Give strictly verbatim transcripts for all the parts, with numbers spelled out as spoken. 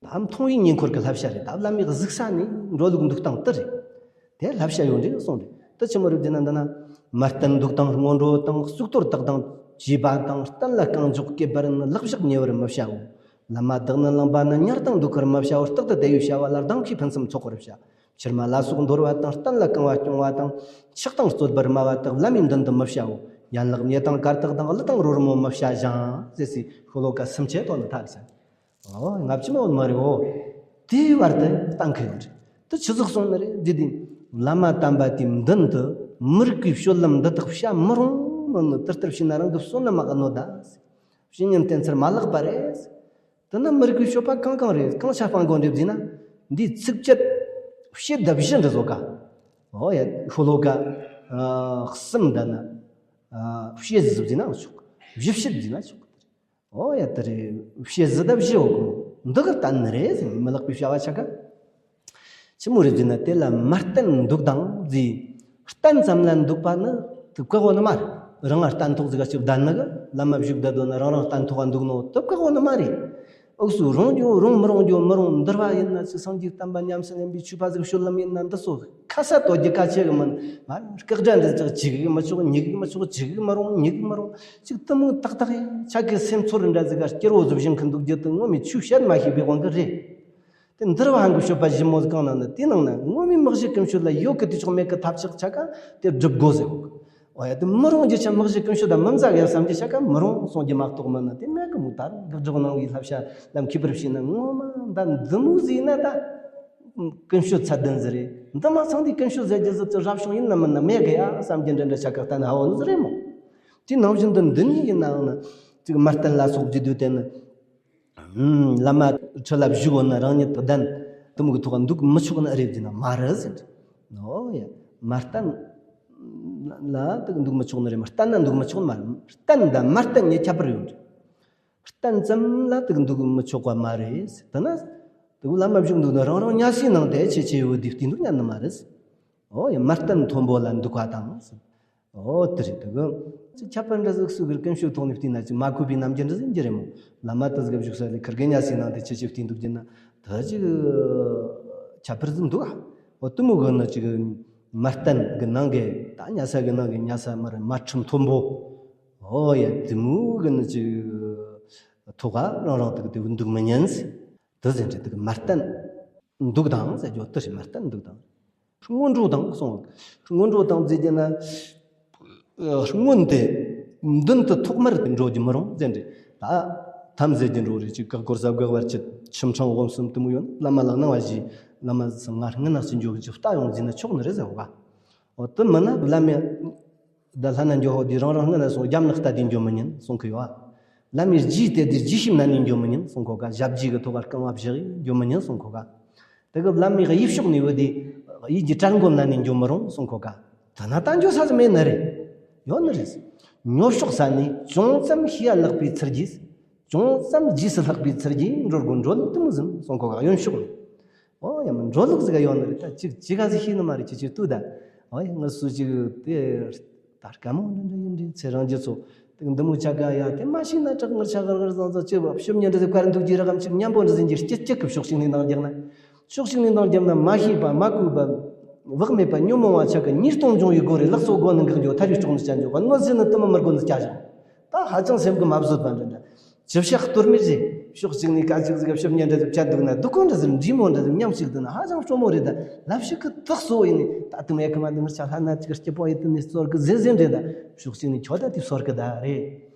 ད་མཐོང་བའི་ཉེ་འཁོར་གྱི་བསླབ་བྱ་རེད། ད་བླ་མའི་གཟིགས་ས་ནས་འགྲོ་ལུགས་འདུག་སྟངས་དེ་རེད། དེ་བསླབ་བྱ་ཡོད་འདྲ་གསུངས་རེད། དེ་ཆི་མོ་རེད་ཟེར་ན། འདི་ན་མལ་སྟན་འདུག་སྟངས་སྔོན་འགྲོ་དང་གཙུག་ཏོར་བཏགས་སྟངས་བཅས་པ་དང་། སྟན་ལ་རྐང་མགྱོགས་བཀལ་བར་ནི། ལག་བཞག་ཉལ་བར་མི་བྱའོ། ལམ་མ་བདག་ནི་ལངས་པ་ན། ཉལ་དང་འདུག་པར་མི་བྱའོ། རྟག་ཏུ་དལ་བའི་བྱ་བ་ལ། ལྡང་ཁའི་ཕུན་སུམ་ཚོགས་པར་བྱ། ཕྱིར་མ་ལ་སོགས་འདོར་བ་དང་། སྟན་ལ་རྐང་བ་རྐྱོང་བ་དང་། ཆག་དང་རྩོད་པར་སྨྲ་བ་དག། བླ་མའི་མདུན་དུ་མི་བྱའོ། ཡན་ལག་མཉེ་དང་དཀར་ཐག་དང་། གླུ་དང་རོལ་མོ་མི་བྱ་ཞིང་། ཟེར་སའི་ཤོ་ལོ་ཀ་སུམ་ཅུ་ཐོག་ནས་ཐག་བཅད། ཨོ། ལྔ་བཅུ་མ་ཡོད་མ་རེད། ཨོ། དེའི་བར་དུ་བཏང་གི་ཡོད་རེད། དེ་ཆི་ཟིག་གསུངས་ནི་རེད་ཟེར་དུས། བླ་མ་དམ་པ་དེའི་མདུན་དུ་མི་རིགས་པའི་སྤྱོད་ལམ་འདི་དག་བྱ་མི་རུང་མིན་ནི། དེ་ལྟར་བྱས་ན་རང་གི་བསོད་ནམས་མ་གནོད་ད། བཤེས་གཉེན་བསྟེན་ཚུལ་མ་ལེགས་པ་རེད། དེ་ན་མི་རིགས་པའི་སྤྱོད་པ་གང་གང་རེད། གང་ཆ་སྤང་དགོས་འདྲ་ཟེར་ན། འདིའི་ཚིགས་བཅད་བྱེད་དང་བཞི་འདི་བཟོ་ག། ཨོ་ཡ། ཤོ་ལོ་ཀ་ཨ་གསུམ་འདི་ན་ཨ་བྱེད་ཟེར་ན་ཆོག། བཞི་བྱེད་ཟེར་ན་ཆོག། ཨོ་ཡ། དེ་རེད། བྱེད་ཟེར་ད་བཞི་འོ་གོ། འདི་གི་སྟན་ནི་རེད་ཟེར། མི་ལེགས་པའི་བྱ་བ་ཆ་ག། ཆི་མོ་རེད་ཟེར་ན། དེ་ལ་མལ་སྟན་འདུག་སྟངས་ཟེར། སྟན་ཙམ་ལ་འདུག་པ་ནི་དེ་བཀག་གོ་ནི་མ་རེད། རང་ང་སྟན་ཐོག་ཟིག་ག་ཅིག་བསྡད་ནི་གི། བླ་མ་བཞུགས་བསྡད་དོ་ན་རང་རང་སྟན་ཐོག་ག་འདུག་ནོ་དེ་བཀག་གོ་ནི་མ་རེད། འུག་སུ་རུང་རྒྱུ་རུང་། མི་རུང་རྒྱུ་མི་རུང་། འདུལ་བ་ཡིན་ན་ཅིག། སངས་རྒྱས་བསྟན་པ་ཉམས་སུ་ལེན་པའི་ཆོས་པ་ཟིག་སྤྱོད་ལམ་ཡིན་ན། འདི་ཚོ་ཁ་གསལ་དོད་རྒྱུ་གལ་ཆེ་གི་མིན། མ་སྐད་སྒྲ་འདི་ཅིག་གཅིག་གིས་མི་ཆོག། གཉིས་གིས་མི་ཆོག། གཅིག་གིས་མི་རུང་། གཉིས་གིས་མི་རུང་། ཅིག་དེ་མོ་ཏག་ཏག་ཡིན། ཆ་གི་སེམས་ཚོར་འདྲ་ཟིག་ག་སྐྱེ་བོ་ཟིག་བཞིན་གི་འདུག་རྒྱུ་དེ་ངོ་མའི་ཆོས་བཤད་མ་ཤེས་པའི་དབང་གིས་རེད། དེ་འདུལ་བ་གི་སྤྱོད་པ་ཞིབ་མོ་གང་ན་ནི། དེའི་ནང་ན་ངོ་མའི་མི་གཞི་ཀུན་སྤྱོད་ལ་ཡོད་གི། དེ་ཆོག་མེད་གི་ཐབས་ཆག་ཆ་ག་དེ་སྒྲུབ་དགོས་ཟེར། ཨོ་ཡ། དེ་མི་རུང་རྒྱུ་ཆ། མི་གཞི་ཀུན་སྤྱོད་དང་མི་མཛའ་གི་བསམ་རྒྱུ་ཆ་ག་མི་རུང་གསུང་རྒྱུ་མ་གཏོགས་མིན་ནི། དེ་མེད་གི་མོ། ད་དགག་སྒྲུབ་གནང་བའི་བསླབ་བྱ་ལམ་ཁྱད་པར་བྱས་ན། ངོ་མ་ད་འདི་མོ་ཟིག་ན་ད་ཀུན་སྤྱོད་ཚད་ལྡན་ཟིག་རེད། འདི་མ་ཚང་དེ་ཀུན་སྤྱོད་ཟེར་རྒྱུ་ཟིག་ཅིག་རབ་བྱུང་ཡིན་ན་མིན་ན་མེད་གི་ཡ་བསམ་རྒྱུ་འདྲ་འདྲ་ཆ་ག་ད་ནི་ཧ་བོ་ནི་ཟིག་རེད་མོ། དེ་ནང་བཞིན་དུ་འདི་ནས་ཡིན་ནའང་ནི་ཅིག་མལ་སྟན་ལ་སོགས་ཀྱི་དུས་དེ་ནི། ཨུམ། བླ་མ་ཁྲི་ལ་བཞུགས་ཡོད་ན་རང་ཉིད་བདེན་དུ་མོ་གི་ཐོག་འདུག་མི་ཆོག་ནི་རེད་ཟེར་ན་མ་རེད་ཟེར། ཨོ་ཡ། མལ་སྟན་ལ་དུ་འདུག་མི་ཆོག་ནི་རེད། མལ་སྟན་ན་འདུག་མི་ཆོག་ནི་མ་རེད། སྟན་དང་མལ་སྟན་གཉིས་ཁྱད་པར་ཡོད་རེད། སྟན་ཙམ་ལ་དུ་འདུག་མི་ཆོག་པ་མ་རེད་ཟེར། དེ་ན་དུ་བླ་མ་བཞུགས་འདུག་ན་རང་རང་ཉལ་སའི་ནང་དེ་ཆེ་ཆེ་ཡོད་དེ་བསྟེན་འདུག་ཉན་ནི་མ་རེད། ཨོ་ཡ། མལ་སྟན་མཐོན་པོ་ལ་འདུག་པ་དང་ཟེར། ཨོ་དེ་རེད། དེ་གི་ཅིག་ཁྱད་པར་འདྲ་ཟིག་སུ་གིར་ཀུན་སྤྱོད་ཐོག་ནས་བལྟས་ན་ཅིག་མ་གུས་པའི་རྣམ་འགྱུར་འདྲ་ཟིག་འགྱུར་རེད་མོ། བླ་མ་དེ་ཟིག་བཞུགས་ས་ལས་ཁིར་གི་ཉལ་སའི་ནང་དེ་ཆེ་ཆེ་བལྟས་འདུག་རྒྱུ་ན་ད་ཅིག་ཁྱད་པར་ཟིག་འདུག་ཨ། ཨོ་དེ་མོ་གི་ནི་ཅིག་མལ་སྟན་གི་ནང་གི་ད་ཉལ་ས་གི་ནང་གི་ཉལ་ས་མར་མལ་ཁྲི་མཐོན་པོ། ཨོ་ཡ། དེ་མོ་གི་ནི་ཅིག་ཐོག་ག་རང་རང་དེ་གི་དེ་འདུག་མི་ཉན་ཟེར། དེ་ཟེར་འདྲ་དེ་གི་མལ་སྟན་འདུག་དང་ཟེར་རྒྱུ་དེ་རེད། མལ་སྟན་འདུག་དང་། སྔོན་འགྲོ་དང་གསུངས། སྔོན་འགྲོ་དང་ཟེར་རྒྱུ་ན། ཨ་སྔོན་དེ་མདུན་དུ་ཐོག་མར་འགྲོ་རྒྱུ་མི་རུང་ཟེར་འདྲ། ད་ཐམ་ཟེར་རྒྱུ་འགྲོ་རེད། ཅིག་ག་གོར་ཟབ་ག་བར་ཆད་ཆིམ་ཕྲེང་སྒོམ་གསུམ་དེ་མོ་ཡོད་ན། བླ་མ་ལ་གནང་བ་བཞེས། བླ་མ་ཚང་ང་སྔུན་ན་སུ་འགྱོ་གི་ཅིག་ལྟ་ཡོང་ཟེར་ན་ཆོག་ནི་རེད་ཟེར་བ། འོ་དེ་མིན་ན་བླ་མས་ད་ལྷ་ན་འགྱོ་ཧོ་དེ་རང་རང་སྔུན་ན་སོང་རྒྱབ་ནག་ལྟ་དེ་འགྱོ་མི་ཉན་གསུང་གི་ཡོད། བླ་མའི་རྗེས་དེ་དེ་རྗེས་ཤིམ་ན་ནི་འགྱོ་མི་ཉན་གསུང་གོ་ག། ཞབས་རྗེས་གི་ཐོག་ག་རྐང་བ་བཞག་གི་འགྱོ་མི་ཉན་གསུང་གོ་ག། དེ་གི་བླ་མའི་གཡས་ཕྱོགས་ནས་བུ་དེ་ཡིད་ཀྱི་གྲལ་འགོམ་ན་ནི་འགྱོ་མི་རུང་གསུང་གོ་ག། ད་ན་ད་འགྱོ་ས་ཟིག་མེད་ནི་རེད། ཡོད་ནི་རེད། ཉོབ་ཕྱོགས་ས་ནས་ཅུང་ཙམ་ཤེས་ཡ་ལྷག་པའི་ཚུལ་གྱིས། ཅུང་ཙམ་རྗེས་སུ་ལྷག་པའི་ཚུལ་གྱིས་འགྲོ་དགོས། འགྲོ་ལུགས་དེ་མོ་ཟིག་གསུང་གོ་ག། གཡོན་ཕྱོགས་ནས། ཨོ་ཡ། མི་འགྲོ་ལུགས་ཟིག་ག་ཡོད་ནི་རེད། ད་ཅིག་ཅི་ག་ཟིག་ཤེས་ནི་མ་རེད། ཅི་ཅིག་ལྟོས་ད། ཨོ་ཡ། ངུ་སུ་ཅིག་དེ་ད་དཀའ་མོ་འདྲ་འདྲ་ཡིན་འདྲ། ཚེ་རང་རྒྱུ་ཚོ་དེ་འདི་མོ་ཆ་ག་ཡ། དེ་མ་ཤེས་ན་དྲག་ངར་ཆ་གར་གར་བཟང་བཟང་ཅི་བ་ཤུབ་ཉན་འདྲ་ཟིག་གར་འདུག་རྒྱུ་ར་གམ། ཅིག་མཉམ་པོ་འདྲ་ཟིག་འགྱུར་སྐྱིད་སྐྱིད་གི། ཕྱོགས་གཅིག་ནས་འདང་རྒྱག་ན། ཕྱོགས་གཅིག་ནས་འདང་རྒྱག་ན་མ་ཤེས་པ་མ་གོས་པ་བག་མེད་པ་ཉོན་མོངས་པ་ཆ་ག་ཉིས་སྟོང་འབྱུང་བའི་སྒོ་རེད། ལག་སོ་སྒོ་ནས་འགག་འགྱོ། ཐ་རིག་སྲོག་ནས་བཅད་འགྱོ་ག། གནོད་ཟེར་ནི་དེ་མོ་མི་དགོས་ནི་སྐྱ་བཞག། ད་ཧ་ཅང་སེམས་ཀྱི་མ་བཟོད་པ་འདྲ་འདྲ། ཅི་བྱ་གཏོལ་མེད་ཟེར། ཕྱོགས་གཅིག་ནས་སྐད་ཅིག་ཟིག་ཕྱིར་ཉན་འདྲ་ཟིག་ཕྱད་འདུག་ན། སྡུག་གོ་འདྲ་ཟིག་འདྲིས་མོ་འདྲ་ཟིག་མཉམ་ཞིག་འདུག་ན་ཧ་ཅང་སྤྲོ་མོ་རེད། ད་ལབ་ཞིག་གི་དག་སོ་ཡིན་ནི། ད་དུང་ཡ་ཁི་མ་འདི་ངར་ཆ་ལྷ་ན་ཅིག་སྐྱིད་པོ་ཡིན་དུ་ནི་ཚོར་གི་ཟེར་ཟེར་འདྲ་ད། ཕྱོགས་གཅིག་ནས་ཁྱོད་ད་དེ་ཚོར་གི་ད་རེད།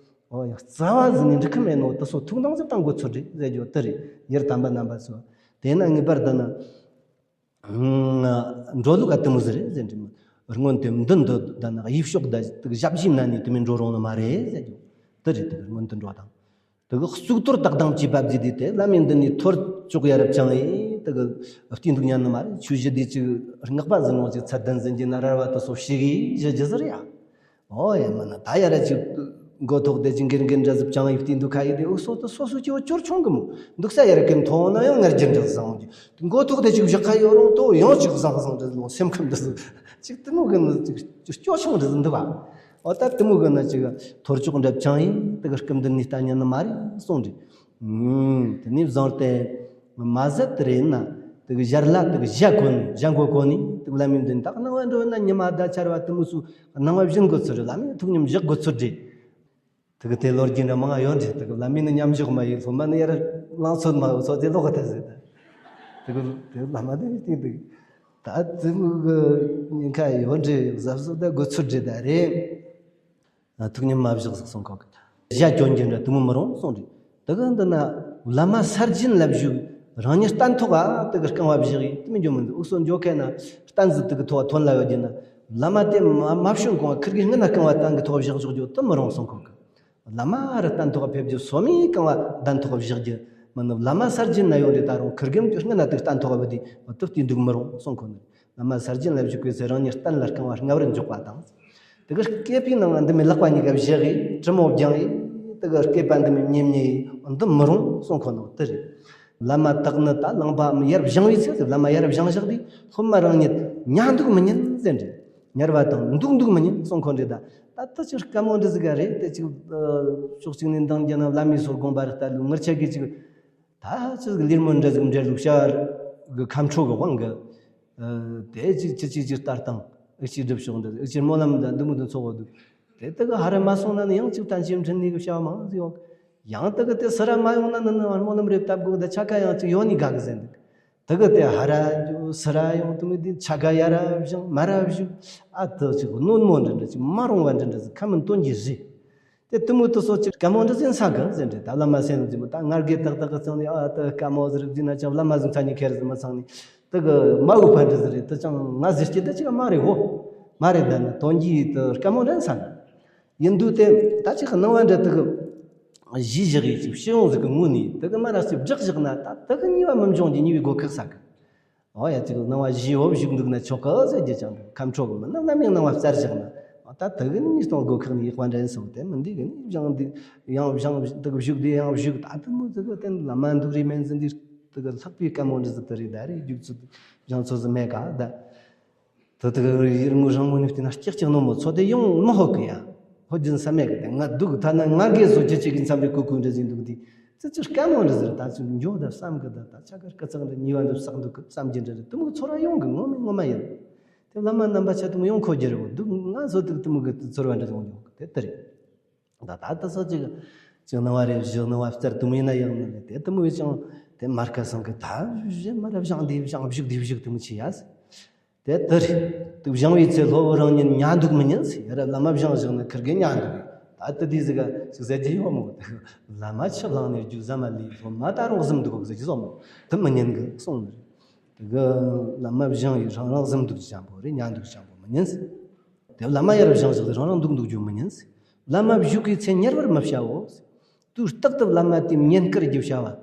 ཨོ་ཡ། རྩ་བ་ཟིག་ནས་འགྲིག་གི་མེད་ནོ་དེ་སོ་ཐུགས་འདང་ཟིག་བཏང་དགོས་ཚོད་རེད་ཟེར་རྒྱུ་དེ་རེད། ཡར་དམ་པ་རྣམ་པ་ཚོ། དེས་ན་ངེས་པར་དུ་ན། འགྲོ་ལུགས་ཨ་དེ་མོ་ཟིག་རེད་ཟེར་འདྲི་མོ། སྔོན་དེ་མདུན་དུ་ད་ནི་གཡས་ཕྱོགས་ད་དེ་ཞབས་ཕྱི་ན་ནི་དེ་མོ་འགྲོ་རུང་ནི་མ་རེད་ཟེར་རྒྱུ་དེ་རེད། དེ་སྔོན་དུ་འགྲོ་དང་། དེ་གི་གཙུག་ཏོར་བཏགས་དང་བཅས་པ་བརྩིས་ཏེ། དེ་བླ་མའི་མདུན་ནས་ཐོར་ཅོག་ཡ་རབས་ཅང་ཡིན་དེ་གི་བལྟས་འདུག་ཉན་ནི་མ་རེད། ཆོས་བཞི་དེ་ཅིག་སྔགས་པ་ཟིག་ནང་ཅིག་ཚད་ལྡན་ཟིག་ཡིན་ན་རལ་བ་དེ་སོ་ཞིག་གིས་བཞི་རྒྱུ་ཟིག་རེད་ཡ། ཨོ་ཡ། མིན་ན་ད་ཡ་ར་ཅིག་མགོ་ཐོག་དེ་ཅིག་འགེར་འགེར་འདྲ་ཟིག་བཅང་ཡིག་བལྟས་འདུག་ཁ་ཡིག་དེ་འུ་སོ་དེ་སོ་སོ་ཅིག་འོ་ཅོར་ཆུང་གི་མོ། འདུག་ས་ཡ་ར་ཀན་མཐོང་ན་ཡང་ངར་རྒྱུ་འདྲ་ཟིག་བཟང་གི། མགོ་ཐོག་དེ་ཅིག་བཞག་ཁ་ཡོད་རུང་དོ་ཡང་ཅིག་བཟང་བཟང་འདྲ་ཟིག་ལོ། སེམས་ཁམས་འདྲ་ཟིག་ཅིག་དེ་མོ་གི་ནི་ཅིག་སྐྱོ་ཆུང་འདྲ་ཟིག་འདུག་བ། ཨོ་ད་དེ་མོ་གི་ནི་ཅིག་ཐོར་ཅོག་འདྲ་བཅང་ཡིག་དེ་གི་སྐུ་མདུན་ནས་ལྟ་ཉན་ནི་མ་རེད་གསུངས་འདྲི། ཨུམ། དེ་ནས་བཟང་སྟེ། མ་ཟད་དེ་རེད་ན་དེ་གི་ཞར་ལ་དེ་གི་ཞྭ་གོན་ནས་ཞྭ་མགོ་གོན་ནས་དེ་གི་བླ་མའི་མདུན་དག་སྣང་བ་འགྲོ་ན་ཉི་མ་ཟླ་ཆར་བ་དེ་མོ་སུ་སྣང་བ་བཞིན་དགོས་ཚུལ་རེད། བླ་མའི་ཐུགས་མཉམ་བཞག་དགོས་ཚུལ་རེད། དེ་གི་དེ་ལོ་རྒྱུས་འདྲ་མང་ཡོད་འདྲ། དེ་གི་བླ་མའི་ནི་མཉམ་བཞག་མ་ཡིན། སློབ་མ་ནི་ཡར་ལང་ཚོད་མ་ཡོད་ཚོད་དེ་ལོག་ག་ད་ཟེར། ད་དེ་གི་དེ་བླ་མ་དེ་དེ་དེ་ད་དེ་མོ་གི་ཉེན་ཁ་ཡོད་འདྲ། གཟབ་གཟབ་ད་དགོས་ཚུལ་འདྲ་ད་རེད། ཐུགས་མཉམ་མ་བཞག་ཟིག་གསུང་གོ་གི། ཞྭ་གྱོན་གྱིན་འདྲ་དུ་མོ་མི་རུང་གསུང་རེད། དེ་གི་འདི་ན་བླ་མ་ས་སྦྱིན་ལབ་བཞུགས་རང་ཉིད་སྟན་ཐོག་ག་དེ་གི་རྐང་བ་བཞག་ཡིན་དེ་མི་འཇོག་མི་འདུག་འུ་སོ་འཇོག་མཁན་ན་སྟན་ཟིག་དེ་གི་ཐོག་ཐོན་ལ་ཡོད་རྒྱུ་ན་བླ་མ་དེ་མ་མ་བྱོན་གོང་ཁིར་གི་སྔུན་ན་རྐང་བ་སྟན་གི་ཐོག་བཞག་བཞག་རྒྱུ་དེ་མི་རུང་གསུང་གོ་གི། བླ་མ་རི་སྟན་ཐོག་ཕེབས་རྒྱུ་སོ་མའི་རྐང་བ་སྟན་ཐོག་བཞག་རྒྱུ་མི་ནི་བླ་མ་ས་སྦྱིན་ན་ཡོད་རེད། ད་རུང་ཁིར་གི་སྔུན་ན་དེ་སྟན་ཐོག་བུད་དེ་དེ་དེ་འདུག་མི་རུང་གསུང་གོ་ནི། བླ་མ་ས་སྦྱིན་ལ་བཞུགས་པའི་ཚེ་རང་ཉིད་གཏན་ལ་རྐང་བ་སྔ་བར་འཇོག་པ་དང་། དེ་གི་སྐེད་པའི་ནང་ང་འདི་མོའི་ལག་པ་གཉིས་ཀ་བཞག་གིས་དྲི་མོ་བརྒྱངས་ཡིས་དེ་གི་སྐེད་པ་འདི་མོའི་མཉེ་མཉེ་ཡིས་འདི་མི་རུང་གསུང་ཁོ་ནོ་དེ་རེད། བླ་མ་དག་ནི་ད་ལངས་པའམ་ཡར་བཞེངས་པའི་ཚེ་བླ་མ་ཡར་བཞེངས་བཞག་དུས་སློབ་མ་རང་ཉིད་ཉལ་འདུག་མི་ཉན་ཟེར་འདྲ། ཉལ་བ་དང་འདུག་འདུག་མི་ཉན་གསུང་ཁོ་འདྲ། ད་ད་ད་ཅིག་དཀའ་མོ་འདྲ་ཟིག་ག་རེད། དེ་ཅིག་ཕྱོགས་གཅིག་ནས་འདང་རྒྱག་ན་བླ་མའི་སོར་དགོངས་པ་རེད། ད་ལུས་ངར་ཆད་གི་ཅིག་ད་ཅིག་ལིར་མོ་འདྲ་ཟིག་འདྲ་ལུག་ཤ་གི་ཁམ་ཁྲོ་གི་དབང་གི། ཨ། དེ་ཅིག་ཅི་ཅིག་ཅིག་ལྟར་དང་ཨུ་ཅིག་སྒྲུབ་ཕྱོགས་འདྲ་ཨུ་ཅིག་སྨོན་ལམ་འདྲ་འདི་མོ་འདི་ཚོགས་འོ་འདུག་དེ་དེ་གི་ཧ་ར་མ་སོང་ན་ནི་ཡང་ཅིག་བསྟན་བཅོས་འཕྲིན་ལས་གི་བྱ་བ་མང་ཟིག་ཡོང་། ཡང་དེ་གི་དེ་སི་ར་མ་ཡོང་ན་ནི་ནི་སྨོན་ལམ་རེ་བཏབ་དགོས། ད་ཆ་ག་ཡང་ཅིག་ཡོད་ནི་དགའ་གི་ཟེར་འདུག་དེ་གི་དེ་ཧ་ར་འཇུ་སི་ར་ཡོང་དུ་མི་དེ་ཆ་ག་ཡ་ར་བཞེངས་མ་ར་བཞུགས། ཨ་དེ་ཅིག་གནོད་མོ་འདྲ་འདྲ་ཅིག་མ་རུང་བ་འདྲ་འདྲ་ཟིག་ཁ་མིན་དོན་གྱི་རེད། དེ་དུ་མོ་དུ་སོ་ཅིག་དཀའ་མོ་འདྲ་ཟིན་ས་གི་ཟེར་འདྲ། ད་བླ་མ་སེམས་འཛིན་མོ་ད་ངར་གེ་ཏག་ཏག་གི་ཚང་ནི་ཨ་ད་དཀའ་མོ་ཟེར་འཛིན་ན་ཅང་བླ་མ་ཟིན་ཚ་ནི་ཁེར་ཟིན་མ་ཚང་ནི་དུ་གི་མ་འུ་ཕ་འདྲ་ཟིག་རེད། དུ་ཅང་ང་ཟེར་སྐྱེ་ད་ཅིག་མ་རེད་འོ། མ་རེད། ད་ནི་དོན་གྱི་དུ་དཀའ་མོ་འདྲ་ས་ནི་ཡིན་དུ་དེ་ད་ཅིག་སྣང་བ་འདྲ་དུ་གི་གཞི་བཞག་ཡིན་ཅིག་ཕྱི་ཡོང་ཟིག་གི་ངོ་ནི་དུ་གི་མ་ར་ཅིག་བསྒྲགས་བཞག་ན་ད་དུ་གི་ཉེས་པ་མི་འབྱུང་གི་ཉེས་པའི་སྒོ་ཁག་ས་གི། འོ་ཡ་ཅིག་སྣང་བ་བཞིའི་འོབས་བཞུགས་འདུག་ན་ཆོག་གི་ཟེར་རྒྱུ་ཅང་འདུག་ཁམས་ཕྲུག་གི་མི་རྣམས་རྣམ་སྨིན་སྣང་བ་བསྩལ་བཞག་ན་འོ་ད་དེ་གི་ནི་གཏོང་སྒོ་ཁག་ནི་ཡག་པ་འདྲ་ཡིན་སོང་། དེ་མི་འདི་གི་ནི་བཞེངས་འདི་ཡང་བཞེངས་དེ་གི་བཞུགས་དེ་ཡང་བཞུགས། ད་དེ་མོ་དེ་གི་དེ་ལ་མ་འདུག་རེ་མེད་ཟིན་འདི་དེ་གི་ལྷག་པའི་དཀའ་མོ་འདི་ཟིག་དེ་རེད། ད་རེད་རྒྱུག་ཚུལ་བཞེངས་ཚུལ་ཟིག་མེད་ག་ད། དེ་དེ་གི་ཡུལ་དངོས་རང་ངོས་ནས་བལྟས་ན་ཀྱག་ཀྱག་ནོ་མོ་ཚོ་དེ་ཡོང་མི་ཧོ་གི་ཡ། ཧོ་རྒྱུན་ས་མེད་གི། དེ་ང་སྡུག་ཐ་ན་ང་གིས་བཟོ་རྒྱུ་ཅིག་གི་མཚམས་རེ་ཀུ་ཀུ་འདྲ་ཟིན་འདུག་དེ། ཙི་ཙི་དཀའ་མོ་འདྲ་ཟེར། ད་ཚུར་འགྱོ་ད་བསམ་གི་ད། ད་ཆ་གར་སྐུ་ཚང་འདྲ་ཉེས་པ་འདྲ་བསགས་འདུག་གི་བསམ་རྒྱུ་འདྲ་རེད། དེ་མོ་གི་ཚོར་བ་ཡོང་གི་ངོ་མ་ངོ་མ་ཡིན། དེ་བླ་མ་རྣམ་པ་ཆ་དེ་མོ་ཡོང་ཁོ་རྒྱུ་རེད་བོ། སྡུག་ང་བཟོ་དུག་དེ་མོ་གི་ཚོར་བ་འདྲ་ཡོང་རྒྱུ་དེ་ལྟར་རེད། ད་ད་ད་སོ་ཅིག་ཅིག་སྣང་བ་རེ་བཞི་སྣང་བ་བསྟར་དེ་མོ་ཡིན་ན་ཡག་ནི་རེད། དེ་དེ་མོ་ཡིན་ཅང་དེ་མར་ཁ་སང་གི་ད་བཞི་མར་བཞེངས་དེ་བཞེངས་བཞུགས་དེ་བཞུགས་དེ་མོ་ཆི་ཡ། དེ་ལྟར་དུ་བཞེངས་པའི་ཚེ་སློབ་བུ་རང་ཉིད་ཉལ་འདུག་མི་ཉན་ཟེར། ཡ་ར་བླ་མ་བཞེངས་བཞག་ན་ཁིར་གེ་ཉལ་འདུག་ད་དེ་དེ་ཟིག་ག་ཅིག་ཟེར་གྱི་ཡོད་མོ། བླ་མ་ཆུ་བླངས་ནས་རྒྱུག་ཟ་མ་ལས་སློབ་མ་ད་རུང་གཟིམ་འདུག་གོ་ཟེར་གྱི་སོང་མོ། དེ་མི་ཉན་གི་གསུངས་ནི་རེད། དེ་གི་བླ་མ་བཞེངས་ཡི་རང་རང་གཟིམ་འདུག་ཅང་པོ་རེད། ཉལ་འདུག་ཅང་པོ་མི་ཉན་ཟེར། དེ་བླ་མ་ཡ་ར་བཞེངས་བཞག་དེ་རང་རང་འདུག་འདུག་རྒྱུ་མི་ཉན་ཟེར། བླ་མ་བཞུགས་ཀྱི་ཚེ་ཉལ་བར་མི་བྱའོ་ཟེར། དུས་རྟག་ཏུ་བླ་མ་དེ་བསྙེན་བཀུར་རྒྱུ་བྱ་བ།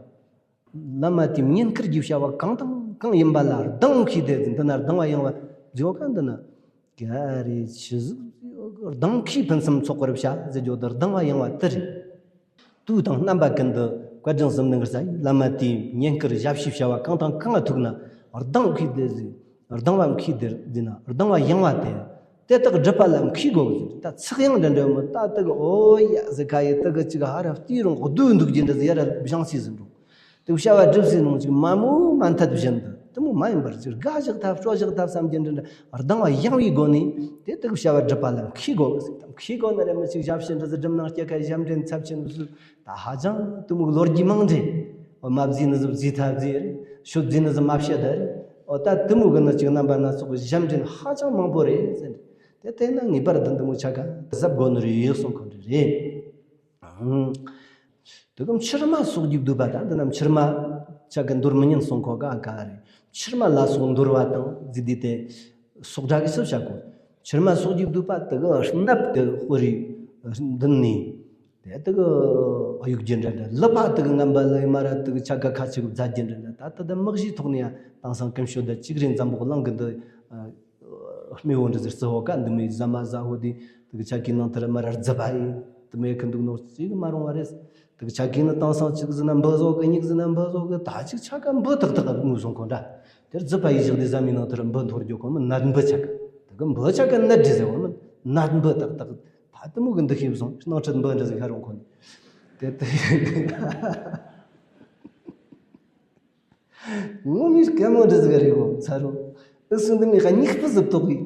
བླ་མ་དེ་བསྙེན་བཀུར་གྱི་བྱ་བ་གང་དང་གང་ཡིན་པ་ལ་སྡང་གིས་དེ་འདི་ན་སྡང་བ་ཡང་བ་བརྗོད་ག་འདི་ན་ག་རེ་ཆི་ཟིག་སྡང་གིས་ཕུན་སུམ་ཚོགས་པར་བྱ་ཟེར་རྒྱུ་དེ་སྡང་བ་ཡང་བ་དེ་རེད། དུས་དང་རྣམ་པ་ཀུན་ཏུ་བཀའ་དྲིན་གསུམ་ལྡན་གྱི་ས་ཡི་བླ་མ་དེའི་བསྙེན་བཀུར་ཞབས་ཞུའི་བྱ་བ་གང་དང་གང་ལ་ཐུག་ན་སྡང་གིས་དེ་ཟིག་སྡང་བ་མཁས་དེ་འདི་ན་སྡང་བ་ཡང་བ་དེ། དེ་དག་སྒྲུབ་པ་ལ་མཁས་དགོས་ཀྱི་ཟེར། ད་ཚེགས་ཡང་འདྲ་འདྲ་མོ་ད་དེ་གི་ཨོ་ཡ་ཟེར་ཁ་ཡི་དེ་གི་ཅིག་ཧ་ར་བལྟས་རུང་བསྡུས་འདུག་རྒྱུ་འདྲ་ཟེར། ཡ་ར་བཞེངས་སྲིད་ཟིན་འགྲོ། དེ་བྱ་བ་སྒྲུབ་སྲིད་ནང་ཅིག་མ་མོ་མ་འཐད་བཞིན་དུ་དེ་མོ་མ་ཡིན་པར་ཅིག་དགའ་བཞག་ཐབས་སྤྲོ་བཞག་ཐབས་བསམ་རྒྱུ་འདྲ་འདྲ་སྡང་བ་ཡང་བའི་སྒོ་ནས་དེ་དེ་གི་བྱ་བ་སྒྲུབ་པ་ལ་མཁས་དགོས་ཟེར། མཁས་དགོས་ན་རེ་མི་ཅིག་ཞབས་ཕྱི་འདྲ་ཟེར་སྒྲུབ་ནང་སྐྱེ་ཁ་ཞབས་འདྲེན་ཚབས་ཆེན་ཟེར། ད་ཧ་ཅང་དེ་མོ་གི་ལོ་རྒྱུས་མང་འདྲེ། འོ་མ་བཟས་ནི་ཟིག་བཟས་ཐབས་ཟེར། ཤོད་བཟས་ནི་ཟིག་མ་བཤད་ད་རེད། འོ་ད་དེ་མོ་གི་ནི་ཅིག་རྣམ་པ་སྣ་ཚོགས་ཀྱི་ཞབས་འདྲེན་ཧ་ཅང་མང་པོ་རེད་ཟེར། དེ་བལྟས་ན་ངེས་པར་དུ་འདི་མོ་ཆ་ག་གཟབ་དགོས་ནི་རེད་གསུང་གི་འདྲ་རེད། ཨང་། དེ་གམ་ཕྱིར་མ་སོགས་ཀྱིས་བསྡུས་པ་དང་འདི་རྣམས་ཕྱིར་མ་ཆ་ག་འདོར་མི་ཉན་གསུང་གོ་ག་ག་རེད། ཕྱིར་མ་ལ་སོགས་འདོར་བ་དང་ཟིག་དེ་དེ་སོགས་སྒྲ་གི་ཚུལ་བྱ་དགོས། ཕྱིར་མ་སོགས་ཀྱིས་བསྡུས་པ་དེ་གི་སྣབས་དེ་དཔེ་རིས་མདུན་ནས། དེ་དེ་གི་གཡུག་རྒྱུ་འདྲ་འདྲ། ལུད་པ་དེ་གི་རྔན་པ་ལ་ཡི་མ་ར་དེ་གི་ཆ་ག་ཁ་ཅིག་བཟའ་རྒྱུ་འདྲ་འདྲ། ད་ལྟ་ད་མི་གཞིའི་ཐོག་ནས་ཡང་དེང་སང་ཀུན་སྤྱོད་ད་ཅིག་རེད། འཛམ་བུ་གླིང་གི་འདི་སྨེ་བོ་འདི་ཟེར་རྩི་བོ་ཀ་འདི་མོའི་ཟ་མ་ཟ་བོ་དེ་དེ་གི་ཆ་གི་ནང་དེ་ར་མ་ར་རྫི་བ་ཡིན་དེ་མོ་ཡེ་གི་འདུག་ནོ་ཅིག་མ་རུང་བ་རེད། དེ་གི་ཆ་གི་ནི་དེང་སང་ཅིག་ཟིན་ན་འབུ་བཟོ་གི། གཉིས་ཟིན་ན་འབུ་བཟོ་གི། ད་ཅིག་ཆ་ག་འབུ་ཏག་ཏག་ག་ངུ་སོང་གོ་འདྲ། དེར་རྫི་བ་ཡི་བཞག་དེ་ཟ་མའི་ནང་དེ་ར་འབུ་འཐོར་རྒྱུ་གོ་མི་ནད་འབུ་ཆ་ག། དེ་གི་འབུ་ཆ་ག་ནད་འདྲི་ཟེར་བ་མིན། ནད་འབུ་ཏག་ཏག་ད་དེ་མོ་གི་འདུ་ཤེས་བཟུང་སྣང་ཁྲིད་འབུ་འདྲ་ཟིག་ཤ་རུང་ཁོ་ནི། དེ་དེ། ངོ་མི་སྐད་མོ་འདྲ་ཟིག་རེད་གོ་ཚ་རུ། ཨི་སུ་འདི་མི་ཁ་སྙིགས་པ་ཟིག་ཐོག་གི།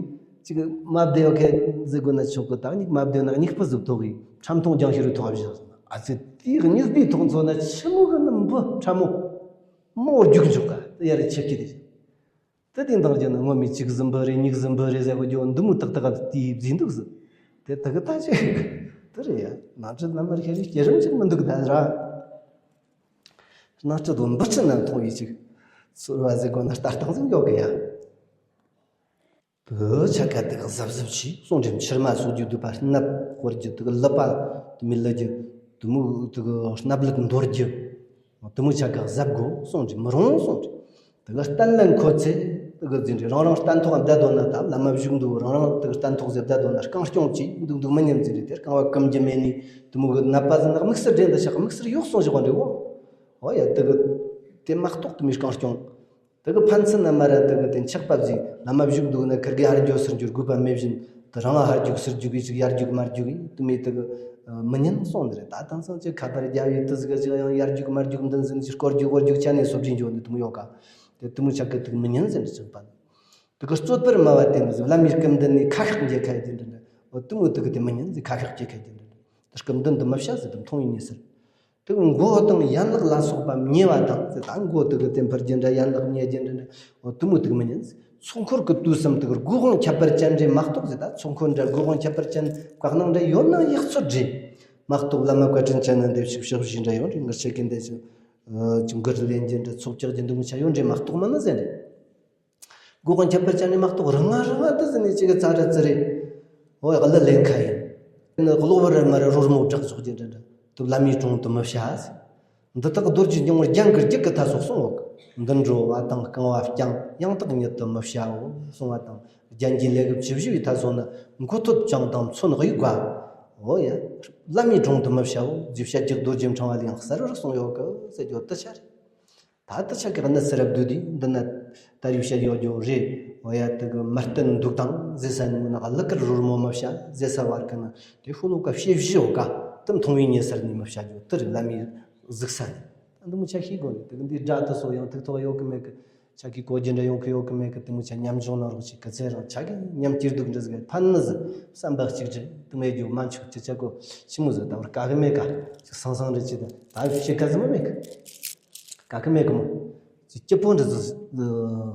ཅིག་མ་བདེ་བ་ཁ་ཟིག་དགོས་ན་ཆོག་གི། ད་སྙིགས་མ་བདེ་ན་སྙིགས་པ་ཟིག་ཐོག་གི། ཁྲམ་ཐོང་རྒྱང་ཤེལ་རུ་ཐོག་བཞག་སོང་། ཨ་ཙི་དེའི་སྙིགས་པའི་ཐོག་མཚོན་ན་ཆི་མོ་གི་ནི་འབུ་ཁྲ་མོ། མོ་རྒྱུག་འཇོག་ག་དེ་ཡ་རེ་ཆེ་ཁྱི་དེ། དེ་དེ་འདང་རྒྱུ་ནི་ངོ་མི་གཅིག་ཟིན་པ་རེད། གཉིས་ཟིན་པ་རེད་ཟེར་གོ་རྒྱུ་འདི་མོ་ཏག་ཏག་དེའི་བཟིན་འདུག་ཟེར། དེ་དག་ད་ཅི་དེ་རེད་ཡ། ནང་ཁྲི་ལམ་མར་ཁྱེར་སྐྱེ་རིམ་ཅིག་མི་འདུག་ད་ར། ནང་ཁྲི་དོ་འབུ་ཁྲི་ན་མཐོང་ཡི་ཅིག་ཚོར་བ་ཟེར་གོ་ན་ལྟ་སྟངས་ཟིག་ཡོད་གི་ཡ། དེ་ཆ་ག་དེ་གཟབ་གཟབ་བྱས་སོང་། འདྲེ་མཆིལ་མ་གསོག་རྒྱུ་འདུག་པ། སྣབས་དཔར་རྒྱུ་དེ་གི་ལུད་པ་དེ་མི་ལུད་རྒྱུ། དེ་མོ་དེ་གི་སྣབས་ལུད་འདོར་རྒྱུ། དེ་མོ་ཆ་ག་གཟབ་དགོས་སོང་འདྲེ། མི་རུང་སོང་འདྲེ། དེ་གི་གཏན་ལ་འཁོད་ཚེ་དེ་གི་འཛིན་འདྲེ། རང་རང་སྟན་ཐོག་བསྡད་དོ་ན་ད་བླ་མ་བཞུགས་འདུག་རང་རང་དེ་གི་སྟན་ཐོག་ཟེར་བསྡད་དོ་ན་རྐང་སྐྱོང་བྱས་འདུག་འདུག་མི་ཉན་འཛིན་འདྲེ། དེ་རྐང་བ་སྐམ་རྒྱུ་མེད་ནི་དེ་མོ་གི་ནད་པ་ཟིན་ན་དམིགས་བསལ་འདྲེ་འདི་ཆ་ག་དམིགས་བསལ་ཡོག་སོང་བཞག་པ་འདྲེ་བོ། ཨོ་ཡ། དེ་གི་དེ་མ་གཏོགས་དེ་མོའི་རྐང་སྐྱོང་། དེ་གི་ཕན་ཚུན་ན་མ་ར་དེ་གི་དེ་འཆག་པ་ཟིག་བླ་མ་བཞུགས་འདུག་ན་ཁིར་གི་ཧར་འགྱོ་ཚུར་འགྱོ་དགོས་པ་མེད་བཞིན། དེ་རང་ལ་ཧར་རྒྱུག་ཚུར་རྒྱུག་གི་ཅིག་ཡར་རྒྱུག་མར་རྒྱུག་གི་དེ་མོ་དེ་གི་མི་ཉན་སོང་འདི་རེད། ད་དེང་སང་ཅིག་ཁ་པར་རྒྱབ་ཡི་དེ་ཟིག་གི་ཅིག་ཡང་ཡར་རྒྱུག་མར་རྒྱུག་འདི་ཟིན་ཅིག་སྐོར་རྒྱུག་སྐོར་རྒྱུག་ཆ་ནས་སོ་བྲིས་འགྱོ་ནི་དེ་མོ་ཡོད་ག་དེ་དེ་མོ་ཆ་གི་དེ་གི་མི་ཉན་ཟེར་འདི་ཅིག་པ། དེ་གི་རྩོད་པར་སྨྲ་བ་དེ་ནི་བླ་མའི་སྐུ་མདུན་ནས་ཁ་ཤགས་རྒྱག་ཁ་ཡི་དེ་འདྲ་འདྲ། འོ་དེ་མོ་དེ་གི་དེ་མི་ཉན་ཟེར། ཁ་ཤགས་རྒྱག་ཁ་ཡི་དེ་འདྲ་འདྲ། དེ་སྐུ་མདུན་དུ་མི་བྱ་ཟེར། དེ་མཐོང་ཡི་ཉེ་ཟེར། དེ་གི་མགོ་དང་ཡན་ལག་ལ་སོགས་པ་མཉེ་བ་དང་ཟེར། ད་མགོ་དེ་གི་དེ་འཕུར་རྒྱུ་འདྲ། ཡན་ལག་མཉེ་རྒྱུ་འདྲ་འདྲ། འོ་དེ་མོ་དེ་གི་མི་ཉན་ཟེར། ཚོགས་འཁོར་གི་དུས་གསུམ་དེ་གི་སྒོ་དབང་ཁྱད་པར་ཅན་འདྲེ་མ་གཏོགས་ཟེར། ད་ཚོགས་འཁོར་འདྲ་སྒོ་དབང་ཁྱད་པར་ཅན་བཀའ་གནང་འདྲ་ཡོད་ན་ཡག་ཚོད་འདྲེ་མ་གཏོགས། བླ་མ་བཀའ་དྲིན་ཅན་ན་འདེབས་ཤིག་ཕྱག་བཞེས་འདྲ་ཡོད་འདྲེ། ངར་ཆེ་གི་འདེབས་ཤིག་ཅིག་མགུར་ལེན་རྒྱུ་འདྲ་ཚོགས་རྒྱག་རྒྱུ་འདི་མོ་ཆ་ཡོད་འདྲེ་མ་གཏོགས་མིན་ན་ཟེར་འདྲེ། སྒོ་དབང་ཁྱད་པར་ཅན་ནི་མ་གཏོགས་རང་ང་རང་ང་དུ་ཟིན་ནས་ཅིག་གི་ཙ་ར་ཙི་རེད། འོ་ཡག་ལ་ལེན་ཁ་ཡིན། ནི་གློ་བུར་མ་རེད་རོལ་མོ་བསྒྲགས་ཆོག་རྒྱུ་འདྲ་འདྲ། དུ་བླ་མའི་དྲུང་དུ་མི་བྱ་ཟེར། འདི་དག་རྡོ་རྗེ་སྙིང་པོར་རྒྱན་གྱི་རྒྱུད་ཀྱི་མཐའ་སོགས་གསུངས་འོག་འདི་འགྲོ་བ་དང་རྐང་བ་བརྐྱང་ཡང་དག་ཉིད་དུ་མི་བྱའོ་གསུང་བ་དང་། རྒྱན་གྱི་ལས་གི་བཅུ་བཞི་པའི་མཐའ་སོགས་ནི་མགོ་ཐོད་བཅིངས་དང་མཚོན་དབྱུག་པ། འོ་ཡ། བླ་མའི་དྲུང་དུ་མི་བྱའོ་ཟེར། བཤད་རྒྱུད་རྡོ་རྗེ་འཕྲེང་བ་ལས་ཡང་གསལ་བར་གསུངས་ཡོད་གི་ཟེར་རྒྱུ་དེ་ཆ་རེད། ད་ལྟ་ཆ་གི་གནས་སུ་རབ་བསྡུས་དུས་འདི་ན་ད་རེས་བཤད་ཡོད་རྒྱུ་རེད། འོ་ཡ། དེ་གི་མར་བསྟན་འདུག་དང་ཟེར་ས་ནི་ནག་གླུ་གར་རོལ་མོ་མི་བྱ་ཟེར་ས་བར་གི་ན་དེ་ཤོ་ལོ་ཀ་བཤད་བཞི་ཡོད་ག་དེ་མཐོང་བའི་ཉེ་སར་ནས་མི་བྱ་རྒྱུ་དེ་རེད། བླ་མའི་གཟིགས་ས་ནས་ད་འདི་མོ་ཆ་ཤེས་དགོས་རེད། དེ་གི་འདི་སྒྲ་དེ་སོགས་ཡང་ཐིག་ཐོག་ཡོད་གི་མེད་གི་ཆ་གི་གོ་རྒྱུ་འདྲ་ཡོང་གི་ཡོད་གི་མེད་གི་དེ་མོ་ཆ་ཉམས་བྱུང་ན་རོགས་ཆེ་གི་ཚེ་རང་ཆ་གི་ཉམས་སྐྱིད་སྡུག་འདྲ་ཟིག་ཕན་ནི་ཟིག་བསམ་པ་གཅིག་རེད། དེ་མེད་རྒྱུ་མ་འཆུག་ཅི་ཆ་གོ་ཆི་མོ་ཟིག་ད་བར་ག་གི་མེད་ག་ཅིག་སང་སང་རེད་ཅི་ད་ད་བཤད་ག་ཟི་མ་མེད་གི་ག་གི་མེད་གི་མོ། ཅི་སྐྱིད་པོ་འདྲ་ཟིག་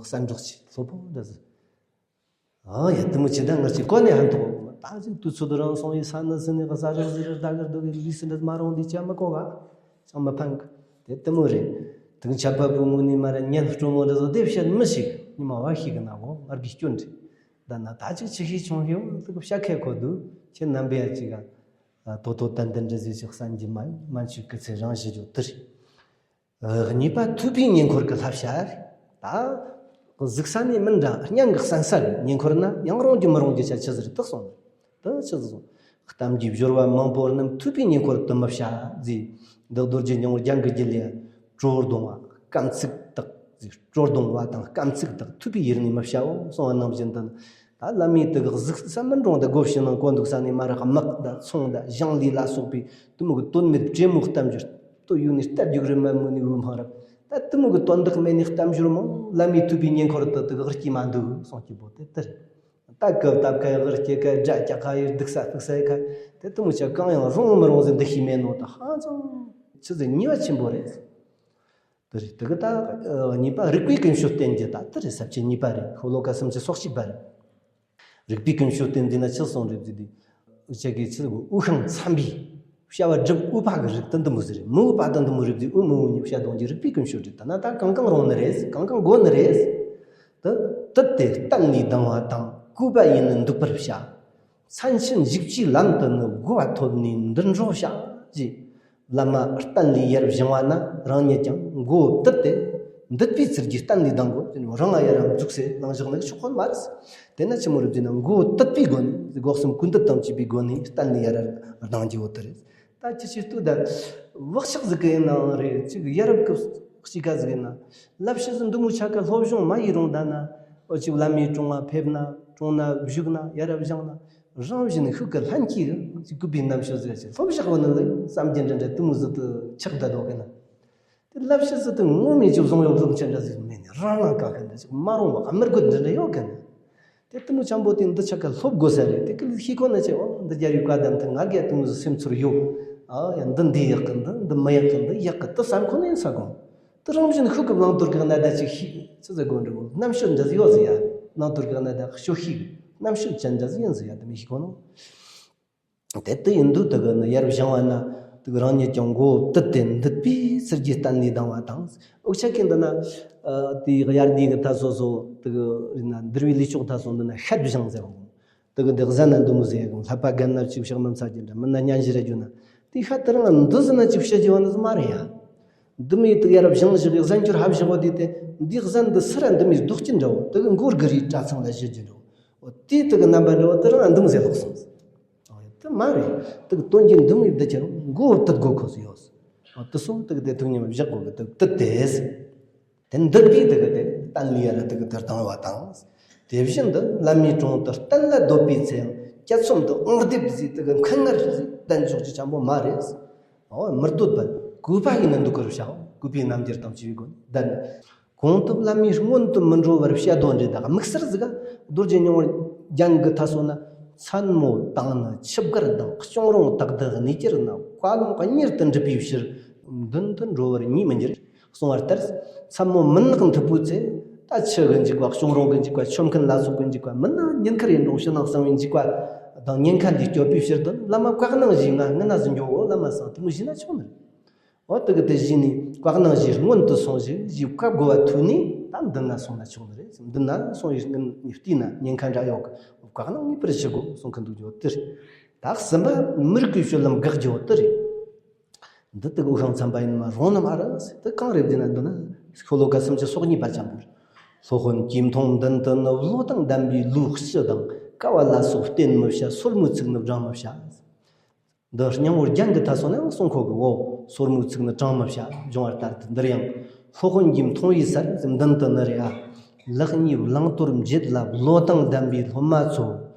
གསར་འཇོག་ཅིག་སློབ་པོ་འདྲ་ཟིག་ཨ་ཡ་དེ་མོ་ཅི་ད་ངར་ཅིག་གོ་ནས་ཧན་ཐོག་ད་ཅིག་དུས་ཚོད་རང་སོང་ཡི་ས་ནི་སི་ནི་ག་ས་རག་ཟི་རག་ད་གར་འདུག་གི་ལི་སི་འདྲ་མ་རུང་འདི་ཅ་མ་གོ་ག་ཅང་མ་ཕན་གི་དེ་དེ་མོ་རེད། དེ་ཆ་པ་བུ་མོ་ནི་མ་ར་ཉན་སྤྲོ་མོ་འདྲ་ཟོ་དེ་བཤད་མི་ཤིག་ཉི་མ་བ་ཤིག་གི་ན་གོ་ངར་གི་སྐྱོན་རེད། ད་ན་ད་ཅིག་ཆི་ཤི་ཆུང་ཤི་འོ་ཙི་གི་བཤད་ཁས་གོ་འདུག་ཁྱེད་རྣམ་པས་ཡ་ཅིག་ག་ད་དོ་དོ་ཏན་ཏན་འདྲ་ཟིག་ཅིག་གསན་གྱི་མ་ཡོང་། མན་ཆོད་གི་ཚེ་རང་བཞི་རྒྱུ་དེ་རེད། གཉིས་པ་ཐོས་པའི་ཉེ་འཁོར་གྱི་བསླབ་བྱ་རེད། ད་གཟིགས་ས་ནས་མིན་འདྲ་སྙན་གི་གསན་ས་རེད། ཉེ་འཁོར་ན་ཡང་རུང་རྒྱུ་མི་རུང་རྒྱུ་ཆ་ཆི་ཟིག་རེད་དག་སོང་། དེ་ཆི་ཟིག་སོང་། གཏམ་གྱི་སྦྱོར་བ་མང་པོ་རྣམས་ཐོས་པའི་ཉེ་འཁོར་དུ་མི་བྱ་ཟེར། འདི་རྡོ་རྗེ་སྙིང་པོ་རྒྱན་གྱི་རྒྱུད་ལས། བྲོ་བརྡུང་བ་སྐམ་ཚིག་དག་ཟེར། བྲོ་བརྡུང་བ་དང་སྐམ་ཚིག་དག་ཐོས་པའི་ཡུལ་ནས་མི་བྱའོ་གསུང་བ་ནང་བཞིན་དུ། ད་བླ་མའི་དེ་གི་གཟིགས་ས་མི་འགྲོ་འདི་སྒོ་ཕྱི་ནང་གོ་འདུག་ས་ནས་མ་རག་དམག་དང་ཚོང་དང་ཞིང་ལས་ལ་སོགས་པའི་དེ་མོ་གི་དོན་མེད་བྲེ་མོ་གཏམ་རྒྱུད་དུ་ཡུལ་ནས་རྟ་རྒྱུག་རི་མ་མོ་ནས་བུ་འཕང་རབ། ད་དེ་མོ་གི་དོན་དག་མེད་ནས་གཏམ་རྒྱུད་མང་བླ་མའི་ཐོས་པའི་ཉེ་འཁོར་དུ་དེ་གི་སྐྱེས་མ་འདུག་གསུང་སྐྱེ་པོ་དེ་དེ་རེད། ད་ཀབ་ཏབ་ཁ་ཡི་གི་སྐྱེ་ཁ་དགྲ་སྐྱག་ཁ་ཡི་སྡུག་ས་སྡུག་ས་ཡི་ཁ་དེ་དེ་མོ་ཆ་གང་ཡང་རུང་མི་རུང་ཟེར་འདི་ཤེས་མེད་ནོ་ད་ཧ་ཅང་ཆི་ཟེར་ཉེས་པ་ཆེན་པོ་རེད། དེ་རེད། དེ་གི་ད་གཉིས་པ་རིག་པའི་ཀུན་སྤྱོད་བསྟེན་རྒྱུ་ད་དེ་རེད། ས་བཅད་གཉིས་པ་རེད། ཤོ་ལོ་ཀ་སུམ་ཅུ་སོ་གཅིག་པ་རེད། རིག་པའི་ཀུན་སྤྱོད་བསྟེན་རྒྱུ་ན་ཆི་སོང་རེད་ཟེར་དུས། ཅག་གི་ཆི་ཟེར་དབུགས་ཤིང་འཚམ་པའི། བྱ་བ་སྒྲུབ་འོས་པ་གི་རིགས་དེ་འདི་མོ་ཟིག་རེད། མི་འོས་པ་དེ་འདི་མོ་རེད་ཟེར། འོས་མི་འོས་གཉིས་བྱ་གཏོང་རྒྱུ་རིག་པའི་ཀུན་སྤྱོད་རེད། ད་ན་ད་གང་གང་རུང་ནི་རེད། གང་གང་དགོས་ནི་རེད། དེ་དུས་དེ་གཏན་ནས་ལྡང་བ་དང་བཀོད་པ་ཡིས་ནི་འདུག་པར་བྱ། མཚན་ཕྱིན་བཞུགས་པའི་ལམ་དུ་ནི་གོ་བ་ཐོབ་ནས་འདིར་འགྲོ་བྱ། ཞེས། བླ་མ་གཏན་ལས་ཡར་བཞེངས་པ་ན་རང་ཉིད་ཀྱང་མགོ་བོ་དུད་དེ། འདུད་པའི་ཚུལ་གྱིས་གཏན་ལས་ལྡང་དགོས། དེ་ནི་རང་ང་ཡར་ར་འཛུགས་སེ་ལངས་བཞག་ནི་ཆོག་གོ་མ་རེད། དེ་ན་ཆི་མོ་རེད་ཟེར་ན་མགོ་བོ་དུད་པའི་སྒོ་ནས་སྒོ་གསུམ་ཀུན་འདུད་དང་བཅས་པའི་སྒོ་ནས་གཏན་ལས་ཡར་ར་ལྡང་རྒྱུ་བོ་དེ་རེད། ད་ཅི་ཞིག་ལྟོས་ད། བག་ཆགས་ཟིག་གི་ཡིན་ནའང་རེད། ཅིག་ཡ་རབས་ཀྱི་གཤིས་ཀ་ཟིག་ཡིན་ན། བསླབ་བྱ་ཟིག་འདི་མོ་ཆ་ག་སློབ་སྦྱོང་མ་ཡི་རུང་ད་ན། འོ་ཅིག་བླ་མའི་དྲུང་ང་ཕེབས་ན་དྲུང་ན་བཞུགས་ན་ཡ་རབས་བཞེངས་ན། རང་བཞིན་ཤུགས་ཀྱི་ལྷན་སྐྱེས་ཀྱི་ཅིག་བཀོད་པའི་རྣམ་དཔྱོད་ཟིག་ཅིག་སློབ་བཞག་པ་ནི་ལ་བསམ་རྒྱུ་འདྲ་འདྲ་དེ་མོ་ཟིག་ཏུ་ཆགས་བསྡད་འདུག་གི་ན། དེ་ལབ་ཤེས་ཟིག་དེ་ངོ་མས་ཅིག་བཟུང་ཡོད་བཟུང་ཆེན་འདྲ་ཟིག་མེད་ནས་རང་རང་ག་གི་འདི་ཅིག་མ་རུང་བ་མི་དགོས་འདི་འདྲ་ཡོད་གི་ནི། དེ་དེ་མོ་ཆེན་པོ་དེ་འདི་ཆ་ག་སློབ་དགོས་ས་རེད། དེ་གི་ལི་ཤི་ཁོ་ན་ཆེ་འོ་འདི་རྒྱལ་བའི་བཀའ་གདམས་ཐད་ང་གི་དེ་མོ་ཟིག་སེམས་ཚོར་ཡོད། ཨ་ཡ་འདི་འདི་ཡག་གི་འདི་འདི་མི་ཡག་གི་འདི་ཡག་གི་དེ་བསམ་ཁོ་ན་ཡིན་ས་གོ། དེ་རང་བཞིན་ཤུགས་ཀྱི་བླང་དོར་གི་གནད་དེ་ཅིག་ཤེས་ཅི་ཟེར་དགོས་འདྲ་བོ་རྣམ་དཔྱོད་འདྲ་ཟིག་ཡོད་ཟིག་ཡ། བླང་དོར་གི་གནད་དེ་ཤོད་ཤེས་གི་རྣམ་དཔྱོད་ཅན་འདྲ་ཟིག་ཡིན་ཟིག་ཡ། དེ་མི་ཤེས་གོ་ནོ། དེ་ལྟ་ཡིན་དུས་དེ་གི་ནི་ཡར་བཞེངས་པ་ན་དེ་གི་རང་ཉིད་ཀྱང་མགོ་བོ་བཏུད་དེ་འདུད་པའི་ཚུལ་གྱིས་བསྟན་ལས་ལྡང་བ་དང་། འུ་ཅག་གི་འདི་ན་དེའི་དབྱར་གནས་ཀྱི་ད་སོ་སོ་དེ་གི་རིག་ན་འདུལ་བའི་ལུས་ཕྱོགས་ད་སོ་འདི་ན་ཤད་བཞེངས་ཟེར་བ། དེ་གི་འདི་ཟན་ན་འདི་མོ་ཟེར་གི་ལྷ་པ་རྒན་ན་ཅིག་ཕྱག་ན་ཚ་རྒྱུ་འདྲ་མི་ན་སྙན་ཞུ་རེ་རྒྱུ་ན་དེ་ཤད་དེ་རང་འདི་ཟིན་ན་ཅིག་བཤད་རྒྱུ་བ་ནི་མ་རེད་ཡ། འདི་མོའི་དེ་གི་ཡར་བཞེངས་བཞག་གི་ཟན་སྐྱུར་ཧབ་བཞག་བ་དེ་དེ་འདི་ཟན་འདི་སུ་ར་འདི་མོའི་རྡོག་སྐྱིན་འདྲ་བོ་དེ་གི་མགོ་སྒུར་རེའི་གྲྭ་ཚང་ལ་བཞུར་རྒྱུ་འདྲ་བོ། འོ་དེའི་དེ་གི་རྣམ་པ་འདྲ་བོ་དེ་རང་འདི་མོ་ཟེར་ལོག་སོང་། དེ་མ་རེད། དེ་གི་དོན་གྱི་འདི་མོའི་བསྡུ་ཁྱེར་མགོ་བོ་བཏུད་དགོས་ཁོ་སུ་ཡོད། དེ་སོང་དེ་གི་དེ་ཐུགས་ཉམས་བཞག་དགོས་གི་དེ་བཏུད་དེ། དེ་འདུད་པའི་དེ་གི་དེ་བསྟན་ལས་ཡ་ལ་དེ་གི་དེ་ལྡང་བ་དང་། དེ་བཞིན་དུ་བླ་མའི་དྲུང་དུ་གཏན་ལ་སྡོད་པའི་ཚེ་ཡང་སྐྱེད་ཚོམ་དུ་ཨོང་རྡེབ་ཟིག་དེ་གི་མཁན་ངར་ཟིག་གདན་འཇོག་རྒྱུ་ཅན་པོ་མ་རེད། འོ་མི་སྡོད་པར་གུས་པ་ཡིན་ན་འདུག་གི་རུ་བྱའོ། གུས་པའི་རྣམ་འགྱུར་དང་བཅས་པའི་སྒོ་ནས་གདན། གོང་དུ་བླ་མའི་སྔོན་དུ་མི་འགྲོ་བར་བཤད་དོན་རེ་དག་དམིགས་བསལ་ཟིག་ག་རྡོ་རྗེ་སྙིང་པོར་རྒྱན་གྱི་མཐའ་སོགས་ན། མཚན་མོ་དང་ནི་ཆུ་སྒར་དང་། གཅོང་རོང་དག་ཏུ་གནས་གྱུར་ན། བཀའ་ལུང་གཉེར་དུ་འགྲུབ་པའི་ཕྱིར། མདུན་དུ་འགྲོ་བར་ཉེས་མི་འགྱུར། གསུངས་པ་ལྟར། མཚན་མོ་མུན་ནག་འཐིབས་པོའི་ཚེ། ད་ཆུ་གི་འཇིགས་པ། གཅོང་རོང་གི་འཇིགས་པ། ཆོམ་མཁན་ལ་སོགས་ཀྱི་འཇིགས་པ། མིན་ན་ཉེན་ཁར་ཡིན་རུང་ཕྱི་ནང་གསང་བའི་འཇིགས་པ་དང་ཉེན་ཁ་འདིས་སྐྱོབ་པའི་ཕྱིར་དུ་བླ་མ་བཀའ་གནང་བཞེས་ང་སྔུན་ན་ཟིན་འགྱོ་འོ་བླ་མ་སང་དེ་མོ་བཞེས་ན་ཆོག་ནི་རེད། འོ་དེ་གི་དེ་བཞིན་ནི་བཀའ་གནང་ཞིག་སྔོན་དུ་སོང་ཞིག་ཞིག་བཀའ་བསྒོ་བ་ཐུག་ནས་ད་མདུན་ན་སོང་ན་ཆོག་ནི་རེད། མདུན་ན་སོང་ཡིག་སྔོན་ནས་བལྟས་ན་ཉེན་ཁ་འདྲ་ཡོད་གི། བཀའ་གནང་ངེས་པར་ཞུ་དགོས་གསུང་གི་འདུག་རྒྱུ་དེ་རེད། ད་གསུམ་པ་མི་རིགས་ཀྱི་སྤྱོད་ལམ་དགག་རྒྱུ་དེ་རེད། འདི་དེ་གི་འུ་ཤང་ཚན་པ་ཡིན་མ་རུང་ནི་མ་རེད། དེ་གང་རེད་བདེན་ན་འདོད་ན་ཤོ་ལོ་ཀ་སུམ་ཅུ་སོ་གཉིས་པ་ཅན་པོར། སློབ་དཔོན་གྱིས་མཐོང་མདུན་དུ་ནི། བློ་དང་ལྡན་པའི་ལུས་སྤྱི་དང་། ཀ་བ་ལ་སོགས་བསྟེན་མི་བྱ། སོར་མོའི་ཚིགས་ནི་བགྲང་མི་བྱ། འདི་སྙིང་པོ་རྒྱན་གྱི་མཐའ་སོགས་ནས་གསུང་གོ་གི་འོ། སོར་མོའི་ཚིགས་ནི་བགྲང་མི་བྱ། སྦྱོང་བར་ལྟར་དུ་འདིར་ཡང་། སློབ་དཔོན་གྱིས་མཐོང་བའི་སར་མདུན་དུ་ནི་རེ་ཨ། ལེགས་ཉེས་བླང་དོར་འབྱེད་ལ་བློ་དང་ལྡན་པའི་སློབ་མ་ཚོ།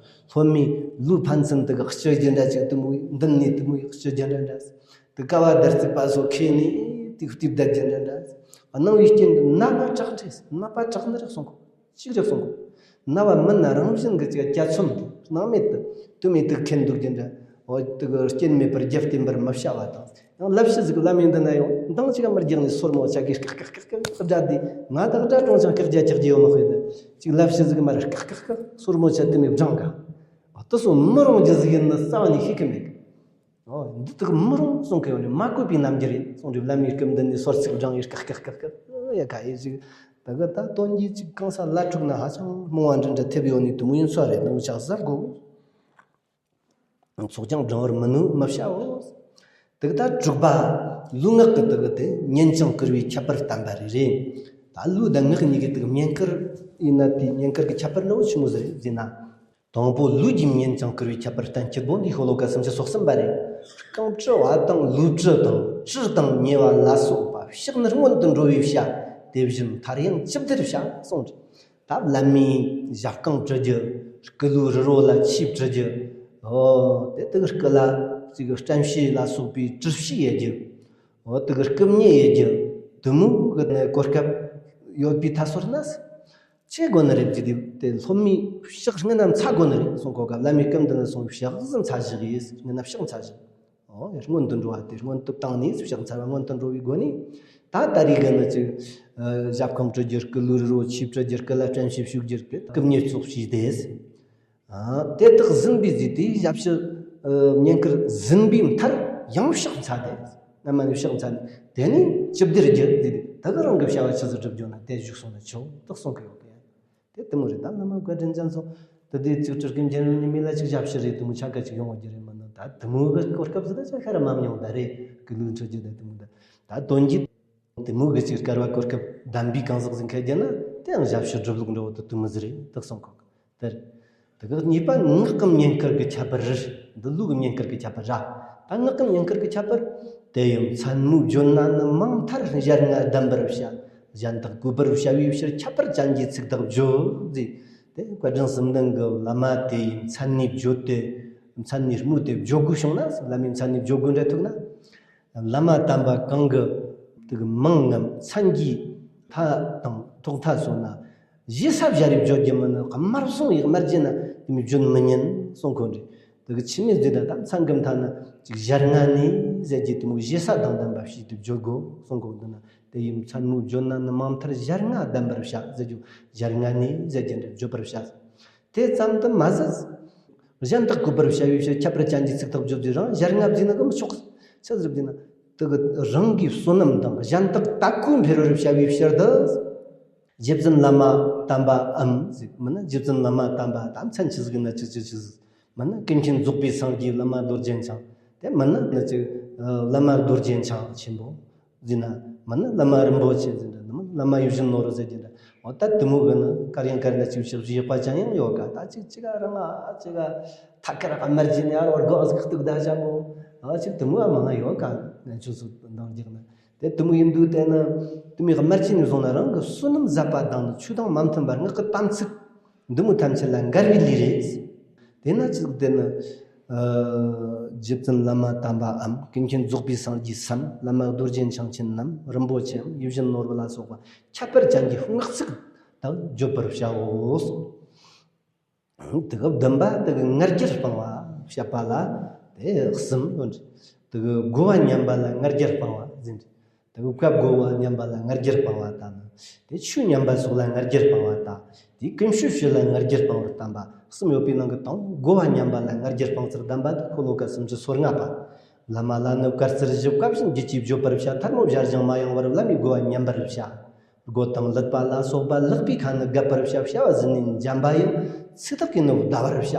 སློབ་མའི་ལུས་ཕན་ཚུན་དུ་གི་སྤྱི་རྒྱུ་འདྲ་ཅིག་དེ་མོའི་མདུན་ནས་དེ་མོའི་སྤྱི་རྒྱུ་འདྲ་འདྲ། དེ་ཀ་བ་དར་རྩིག་པ་སོགས་ཁེ་ནས་དེ་རྟིབ་བརྡར་རྒྱུ་འདྲ་འདྲ། སྣང་བའི་རྐྱེན་དུ་ན་བ་དྲག་འདྲེས་ན་བ་དྲག་ནི་རེ་གསུང་གོ། གཅིག་རེ་གསུང་གོ། ན་བ་མིན་ན་རང་བཞིན་གྱི་ཅིག་སྐྱ་ཚོམ་དུ་སྣང་མེད་དུ་དུ་མེད་དུ་ཁེན་འདུག་རྒྱུ་འདྲ། འོ་དེ་གི་རྐྱེན་མེད་པར་རྒྱབ་བརྟེན་པར་མི་བྱ་བ་དང་། ཡང་ལབ་ཤི་ཟིག་བླ་མའི་མདུན་ན་ཡོང་མདང་ཅིག་མར་རྒྱག་ནས་སོར་མོ་ཆ་གིས་ཀག་ཀག་ཀག་ཀག་སྒྲ་དེ་ང་དག་སྒྲ་གྲོང་ཆང་ཀག་རྒྱ་ཀག་རྒྱ་ཡོད་མ་ཁོས་དེ་ཅིག་ལབ་ཤི་ཟིག་མར་ཀག་ཀག་ཀག་སོར་མོ་ཆ་དུ་མེད་བགྲང་ག། འོ་དེ་སོ་མི་རུང་རྒྱུ་ཟིག་ཡིན་ན་རྩ་བ་ནས་ཤེས་གི་མེད་གི། འོ་འདི་དག་མི་རུང་གསུང་གི་ཡོད་ནི་མ་གོས་པའི་རྣམ་འགྱུར་རེད་གསུང་དུས་བླ་མའི་སྐུ་མདུན་ནས་སོར་ཚིགས་བགྲང་ཡས་ཀག་ཀག་ཀག་ཀག་ཡ་ཁ་ཡེ་ཞིག་ད་གི་ད་དོན་གྱིས་ཅིག་གང་ས་བླ་ཕྲུག་ན་ཧ་ཅང་རྨོངས་པ་འདྲ་འདྲ་ཐེབས་ཡོད་ནི་དུ་མོ་ཡིན་ས་རེད། ནུ་ཆག་ཟབ་དགོས། ཚོགས་ཀྱང་བགྲང་བར་མི་ནུས་མི་བྱའོ། དེ་གི་ད་དྲུག་པ། ལུས་ངག་གི་དེ་གི་དེ་ཉན་ཅིང་བསྐུལ་བའི་ཁྱད་པར་བསྟན་པ་རེ་རེད། ད་ལུས་དང་ངག་གཉིས་ཀྱི་དེ་གི་བསྙེན་བཀུར་ཡིན་ན་དེའི་བསྙེན་བཀུར་གྱི་ཁྱད་པར་འདྲ་བོ་ཆི་མོ་ཟིག་རེད་ཟེར་ན། དང་པོ་ལུས་ཀྱིས་ཉན་ཅིང་བསྐུལ་བའི་ཁྱད་པར་བསྟན་སྤྱོད་པོ་འདི་ཤོ་ལོ་ཀ་སུམ་ཅུ་སོ་གསུམ་པ་རེད། རྐང་བཀྲུ་བ་དང་ལུས་བཀྲུ་དང་དྲི་དང་མཉེ་བ་ལ་སོགས་པ་ཕྱག་ནི་སྔོན་དུ་འགྲོ་བའི་བྱ། དེ་བཞིན་མཐར་ཡང་ཅི་བདེར་བྱ་གསུངས། ད་བླ་མའི་ཞབས་རྐང་བཀྲུ་རྒྱུ། སྐུ་ལུས་རི་རོ་ལ་ཆས་བཀྲུ་རྒྱུ། འོ་དེ་དག་སྐུ་ལ་ཅིག་སྐྲན་བྱེད་ལ་སོགས་པའི་དྲི་བྱེད་ཡེ་རྒྱུ། འོ་དེ་གི་སྐུ་མཉེ་ཡེ་རྒྱུ། དེ་མོ་གི་གོ་སྐབས་ཡོད་པའི་ཐ་སོར་ན། ཆི་དགོས་ནི་རེད་ཅི་དེ་དེ་སློབ་མའི་ཕྱག་སྔན་ན་ཚ་དགོས་ནི་རེད་གསུང་གོ་ག། བླ་མའི་སྐུ་མདུན་ན་སོང་ཕྱག་ཟིན་ཚ་བཞག་ཡིས་སྔན་ན་ཕྱག་ཚ་བཞག། འོ་སྔོན་དུ་འགྲོ་བ་དེ་སྔོན་དུ་བཏང་ནས་ཕྱག་འཚལ་བ་སྔོན་དུ་འགྲོ་བའི་སྒོ་ནས། ད་ད་རེས་གི་ནི་ཅིག་ཞབས་ཁམས་བཀྲུ་རྒྱུ། སྐུ་ལུས་རི་རོ་ཆས་བཀྲུ་རྒྱུ། སྐུ་ལ་སྐྲན་བྱེད་བྱུག་རྒྱུ། སྐུ་མཉེ་ཚོགས་བྱས་ཏེ། དེ་དག་ཟིན་པའི་རྗེས་དེའི་ཞབས་ཕྱི་བསྙེན་བཀུར་ཟིན་པའི་མཐར་ཡང་ཕྱག་འཚལ་ཏེ། སྔ་མ་ནས་ཕྱག་འཚལ་ནས་དེ་ནས་ཅི་བདེར་རྒྱུ་དེ་ད་གི་རང་གི་བྱ་བ་ཆི་ཟིག་སྒྲུབ་རྒྱུ་ན་དེ་བཞུགས་སོང་ན་ཆོག་དག་གསུང་གི་ཡོད་གི། དེ་དེ་མོ་རེད། ད་བླ་མ་བཀའ་དྲིན་ཅན་ཚོ་དེ་དུས་ཚིག་སྤྲུལ་སྐུ་མཇལ་ནས་མི་ལ་ཅིག་ཞབས་ཕྱི་རེད། དེ་མོ་ཆ་ག་ཅིག་ཡོང་བ་རྒྱུ་རེད། མིན་ན་ད་དེ་མོ་གི་གོ་སྐབས་ཟིག་ད་ཆ་ཤར་མ་མྱོང་། ད་རེད་གི་ལུགས་འཕྲོད་རྒྱུ་ད་དེ་མོ་ད་ད་དོན་གྱི་དེ་མོ་གི་ཅིག་སྐལ་བ་གོ་སྐབས་བདམས་པའི་གང་ཟག་ཟིག་ཁ་རྒྱུ་ན་དེའང་ཞབས་ཕྱི་སྒྲུབ་ལུགས་འདྲ་བོ་དེ་དེ་མོ་ཟིག་རེད་དག་གསུང་གོ་གི། དེར། དེ་གི་གཉིས་པ་ངག་གི་བསྙེན་བཀུར་གྱི་ཁྱད་པར་རེད། འདི་ལུས་ཀྱི་བསྙེན་བཀུར་གྱི་ཁྱད་པར་ར། ད་ངག་གི་བསྙེན་བཀུར་གྱི་ཁྱད་པར། དེ་ཡང་མཚན་མོའི་བརྗོད་ན་ནི་མང་མཐར་ཞལ་སྔ་གདམས་པར་བྱ། གཞན་དག་གུས་པར་བྱ་བའི་ཕྱིར་ཁྱད་པར་ཅན་གྱི་ཚིག་དག་བརྗོད་ཟེར། དེ་བཀའ་དྲིན་གསུམ་ལྡན་གྱི་བླ་མ་དེ་ཡིས་མཚན་ནས་བརྗོད་དེ། མཚན་ནས་སྨོས་ཏེ་བརྗོད་དགོས་བྱུང་ན། བླ་མའི་མཚན་ནས་བརྗོད་དགོས་འདྲ་ཐུག་ན། བླ་མ་དམ་པ་གང་གི་ དེ་གི་མིང་ངམ་མཚན་གྱི་མཐའ་དང་ཐོག་མཐའ་སོགས་ན་གཞི་ས་བཞག་རེ་བརྗོད་རྒྱུ་མིན་ནི། དམར་བཟུང་ཡིག་དམར་རྒྱུ་ན་དེ་མི་བརྗོད་མི་ཉན་གསུང་གོ་འདྲི། དེ་གི་ཆི་མེད་ཟེར་ད་ད་མཚན་གི་མཐའ་ན་ཅིག་ཞལ་སྔ་ནས་ཟེར་རྒྱུ་དེ་མོ་གཞི་ས་དང་ལྡན་པ་ཞིག་དེ་བརྗོད་དགོ་གསུང་གོ་འདི་ན། དེ་ཡི་མཚན་མོ་བརྗོད་ན་ནི་མ་མཐར་ཞལ་སྔ་ལྡན་པར་བྱ་ཟེར་རྒྱུ། ཞལ་སྔ་ནས་ཟེར་རྒྱུ་འདྲ་བརྗོད་པར་བྱ། དེ་ཙམ་དུ་མ་ཟད། གཞན་དག་བཀོད་པར་བྱ་བའི་ཕྱིར། ཁྱད་པར་ཅན་གྱི་ཚིག་དག་བརྗོད་རྒྱུ་རང་ཞལ་སྔ་བརྗོད་ན་གི་མི་ཆོག་ཆི་ཟིག་བརྗོད་ན། དེ་གི་རང་གི་བསོད་ནམས་དང་གཞན་དག་དག་གོ་འཕེལ་བར་བྱ་བའི་ཕྱིར་དུ། རྗེ་བཙུན་བླ་མ་དམ་པའམ་ཟིག་མིན་ན། རྗེ་བཙུན་བླ་མ་དམ་པ་དམ་མཚན་ཆི་ཟིག་ན་ཅི་ཅི་ཅི་ཟིག་མིན་ན། ཀུན་མཁྱེན་རྫོགས་པའི་སངས་རྒྱས་བླ་མ་རྡོ་རྗེ་འཆང་། དེ་མིན་ན་ན་ཅི་བླ་མ་རྡོ་རྗེ་འཆང་ཆེན་པོ། ཟེར་ན། མིན་ན་བླ་མ་རིན་པོ་ཆེ་ཟེར་འདྲ། མིན་ན་བླ་མ་ཡིད་བཞིན་ནོར་བུ་ཟེར་གྱི་འདྲ། འོ་ད་དེ་མོ་གི་ནི་དཀར་ཡང་དཀར་ན་ཅིག་ཕྱག་བཞེས་པ་ཅན་ཡང་ཡོད་ཀ་ད་ཅིག་ཅིག་ག་རང་ཨ་ཅིག་ག་ཐ་ཀར་ཨ་མར་གྱི་ནི་ཨ་རོ་སྒོ་ཟིག་གཏུག་ད་ཅག་མོ། ཨ་ཅིག་དེ་མོ་ཨ་མང་ང་ཡོད་ཀ་ང་ཆུ་ཚོད་འདང་རྒྱག་ན། དེ་དེ་མོ་ཡིན་དུས་དེ་ནི་དེ་མོའི་དམར་ཆེན་ནས་བཟུང་ན་རང་གི་བསོད་ནམས་ཟད་པ་དང་ནི་ཆོས་དང་མ་མཐུན་པར་ངག་གི་དམ་ཚིག་འདི་མོ་ཐམས་ཅད་ལ་འགལ་བའི་ལས་རེད། དེ་ན་ཅིག་དེ་ནི། ཨ། རྗེ་བཙུན་བླ་མ་དམ་པའམ་ཀུན་མཁྱེན་རྫོགས་པའི་སངས་རྒྱས་སམ། བླ་མ་རྡོ་རྗེ་འཆང་ཆེན་ནམ་རིན་པོ་ཆེའམ་ཡིད་བཞིན་ནོར་བུ་ལ་སོགས་པ་ཁྱད་པར་ཅན་གྱི་སྔགས་ཚིག་དག་བརྗོད་པར་བྱའོ། དེ་གི་བདུན་པ་དེ་གི་ང་རྒྱལ་སྤང་བ་བཤད་པ་ལ་དེ་གསུམ་ཡོད། དེ་གི་རྒོལ་བ་ཉམས་པ་ལ་ང་རྒྱལ་སྤང་བ་ཟེར། དེ་གི་བཀའ་བསྒོ་བ་ཉམས་པ་ལ་ང་རྒྱལ་སྤང་བ་དང་། དེ་ཆོས་ཉམས་པ་སོགས་ལ་ང་རྒྱལ་སྤང་བ་དང་། དེ་ཀུན་སྤྱོད་བྱེད་ལ་ང་རྒྱལ་སྤང་བར་གདམས་པ་གསུམ་ཡོད་པའི་ནང་གི་དང་བསྒོ་བ་ཉམས་པ་ལ་ང་རྒྱལ་སྤང་ཚུལ་གདམས་པ་དེ་ཤོ་ལོ་ཀ་སུམ་ཅུ་སོ་ལྔ་པ། བླ་མ་ལ་ནི་བཀའ་སྩལ་བཞི། བཀའ་བཞིན་བགྱིས་ཀྱིས་བརྗོད་པར་བྱ། ཐལ་མོ་སྦྱར་ཞིང་མ་ཡེངས་པར། བླ་མའི་བསྒོ་བ་ཉམས་པར་བྱ། རྒོད་དང་ཀླུད་པ་ལ་སོགས་པ་ལག་པའི་ཁ་ནི་བརྒྱབ་པར་བྱ། བྱ་བ་ཟིན་ནས་འཇམ་པ་ཡི། ཚིག་ཐག་གིས་ནི་བརྡ་བར་བྱ།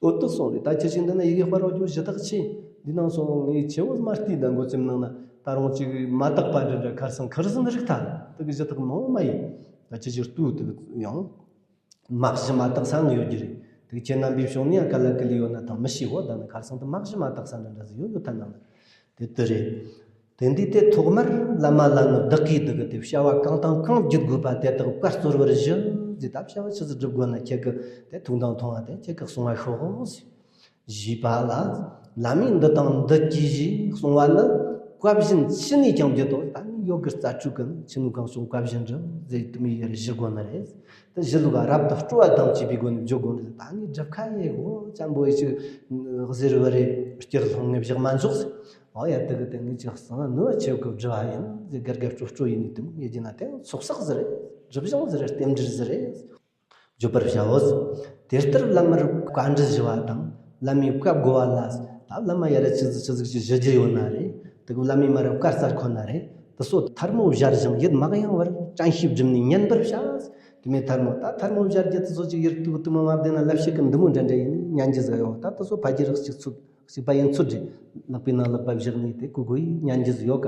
འོ་དེ་གསུངས་རེད། ད་ཁྱེད་ཀྱིས་འདི་ན་ཡི་གེ་དཔར་བ་རྒྱུ་གཞི་ཐག་ཆེ། འདི་ནང་སོང་ངས་ཆེ་བོ་མ་བལྟས། ད་འགོ་ཚུགས་ནང་ན་ད་རུང་ཅིག་མ་དག་པ་འདྲ་འདྲ་ཁར་སང་ཁར་སང་རིག་ཐལ། དེ་གི་གཞི་ཐག་མང་བོ་མ་ཡིན། ད་ཁྱེད་ཀྱིས་ལྟོས། དེ་ཡང་མ་གཞི་མ་དག་ས་ནི་ཡོད་རྒྱུ་རེད། དེ་ཁྱེད་རྣམ་པའི་ཕྱོགས་ནས་ཡང་ག་ལ་ག་ལ་ཡོད་ན་ད་མི་ཤེས་འོ། ད་ནི་ཁར་སང་དུ་མ་གཞི་མ་དག་ས་འདྲ་འདྲ་ཟིག་ཡོད་ཡོད་ཐལ་ནང་ན། དེ་དེ་རེད། དེ་འདི་དེ་ཐོག་མར་བླ་མ་ལ་ནི་བདག་གིས་བདག་གི་དེ་བྱ་བ་གང་དང་གང་བགྱིད་དགོས་པ་དེ་དག་བཀའ་སྩོལ་བར་ཞུ་ཟེར། ད་བྱ་བ་ཆི་ཟིག་སྒྲུབ་དགོས་ན་ཁྱེད་ཀྱི་དེ་ཐུགས་དང་མཐུན་པ་དེ་ཁྱེད་ཀྱི་གསུང་བ་ཤོག་ཟེར། ཞུས་པ་ལ། བླ་མས་འདི་དང་འདི་གྱིས་ཞེས་གསུང་བ་ནི་བཀའ་བཞིན་ཅི་ནས་ཀྱང་བགྱིད་དོ། ད་ནི་ཡོད་དགུ་རྩ་དྲུག་གི་ཆི་ནུ་གང་བྱུང་བཀའ་བཞིན་དུ་ཟེར་དུ་མི་ཡར་ཞུ་དགོས་ནི་རེད། དེ་ཞུ་ལུགས་རབ་ཏུ་སྤྲོ་བ་དང་བཅས་པའི་སྒོ་ནས་བརྗོད་དགོས་ནི་རེད། ད་ནི་སྒྲུབ་ཁ་ཡེ་གོ་ཅམ་པོ་ཡེ་ཅིག་ཟེར་བ་རེད། སྐྱིར་ལྷུང་ངེ་བཞག་མ་འཇོག་ཟེར། ཨོ་ཡ་དེ་གི་དེ་ངས་ཅིག་གསང་ནོ་ཆེ་གི་སྒྲུབ་པ་ཡིན་ཟེར། དགར་དགར་སྤྲོ་སྤྲོ་ཡིན་ནི་དེ་མོ་ཡེ་རྒྱུ་ན་དེ་ཚོགས་བསགས་ཟེར་རེད། སྒྲུབ་སྦྱང་ཟེར་རེད། རྟེན་འབྲེལ་ཟེར་རེད། བརྗོད་པར་བྱའོ། དེ་ལྟར་བླ་མར་བཀའ་འདྲི་ཞུ་བ་དང་། བླ་མའི་བཀའ་བསྒོ་བ་ལ། ད་བླ་མ་ཡར་ཆི་ཟིག་ཆི་ཟིག་ཅིག་ཞུ་རྒྱུ་ཡོད་ན་རེད། དེ་གི་བླ་མའི་མར་བཀའ་སྩལ་ཁོ་ན་རེད། དེ་ཚོ་ཐལ་མོ་སྦྱར་ཞིང་ཡིད་མ་གཡེང་བར་དྲན་ཤེས་སྒྲིམ་ནས་ཉན་པར་བྱ། དེ་མོ་ཐལ་མོ་ད་ཐལ་མོ་སྦྱར་རྒྱུ་དེ་ཚོ་ཅིག་ཡིར་དུ་དུ་མ་མ་བདེ་ན་ལབ་ཤེས་ཀི་འདི་མོ་འདྲ་འདྲ་ཡིན་ན་ཉན་རྒྱུ་ཟིག་ཡོད། ད་དེ་ཚོ་ཕ་རྒྱུད་རིགས་གཅིག་ཚུད་གཅིག་པ་ཡིན་ཚུལ་རེད། ལག་པའི་ནང་ལག་པ་བཞག་ནས་དེ་གུ་གུ་ཡིས་ཉན་རྒྱུ་ཟིག་ཡོད་ཀ་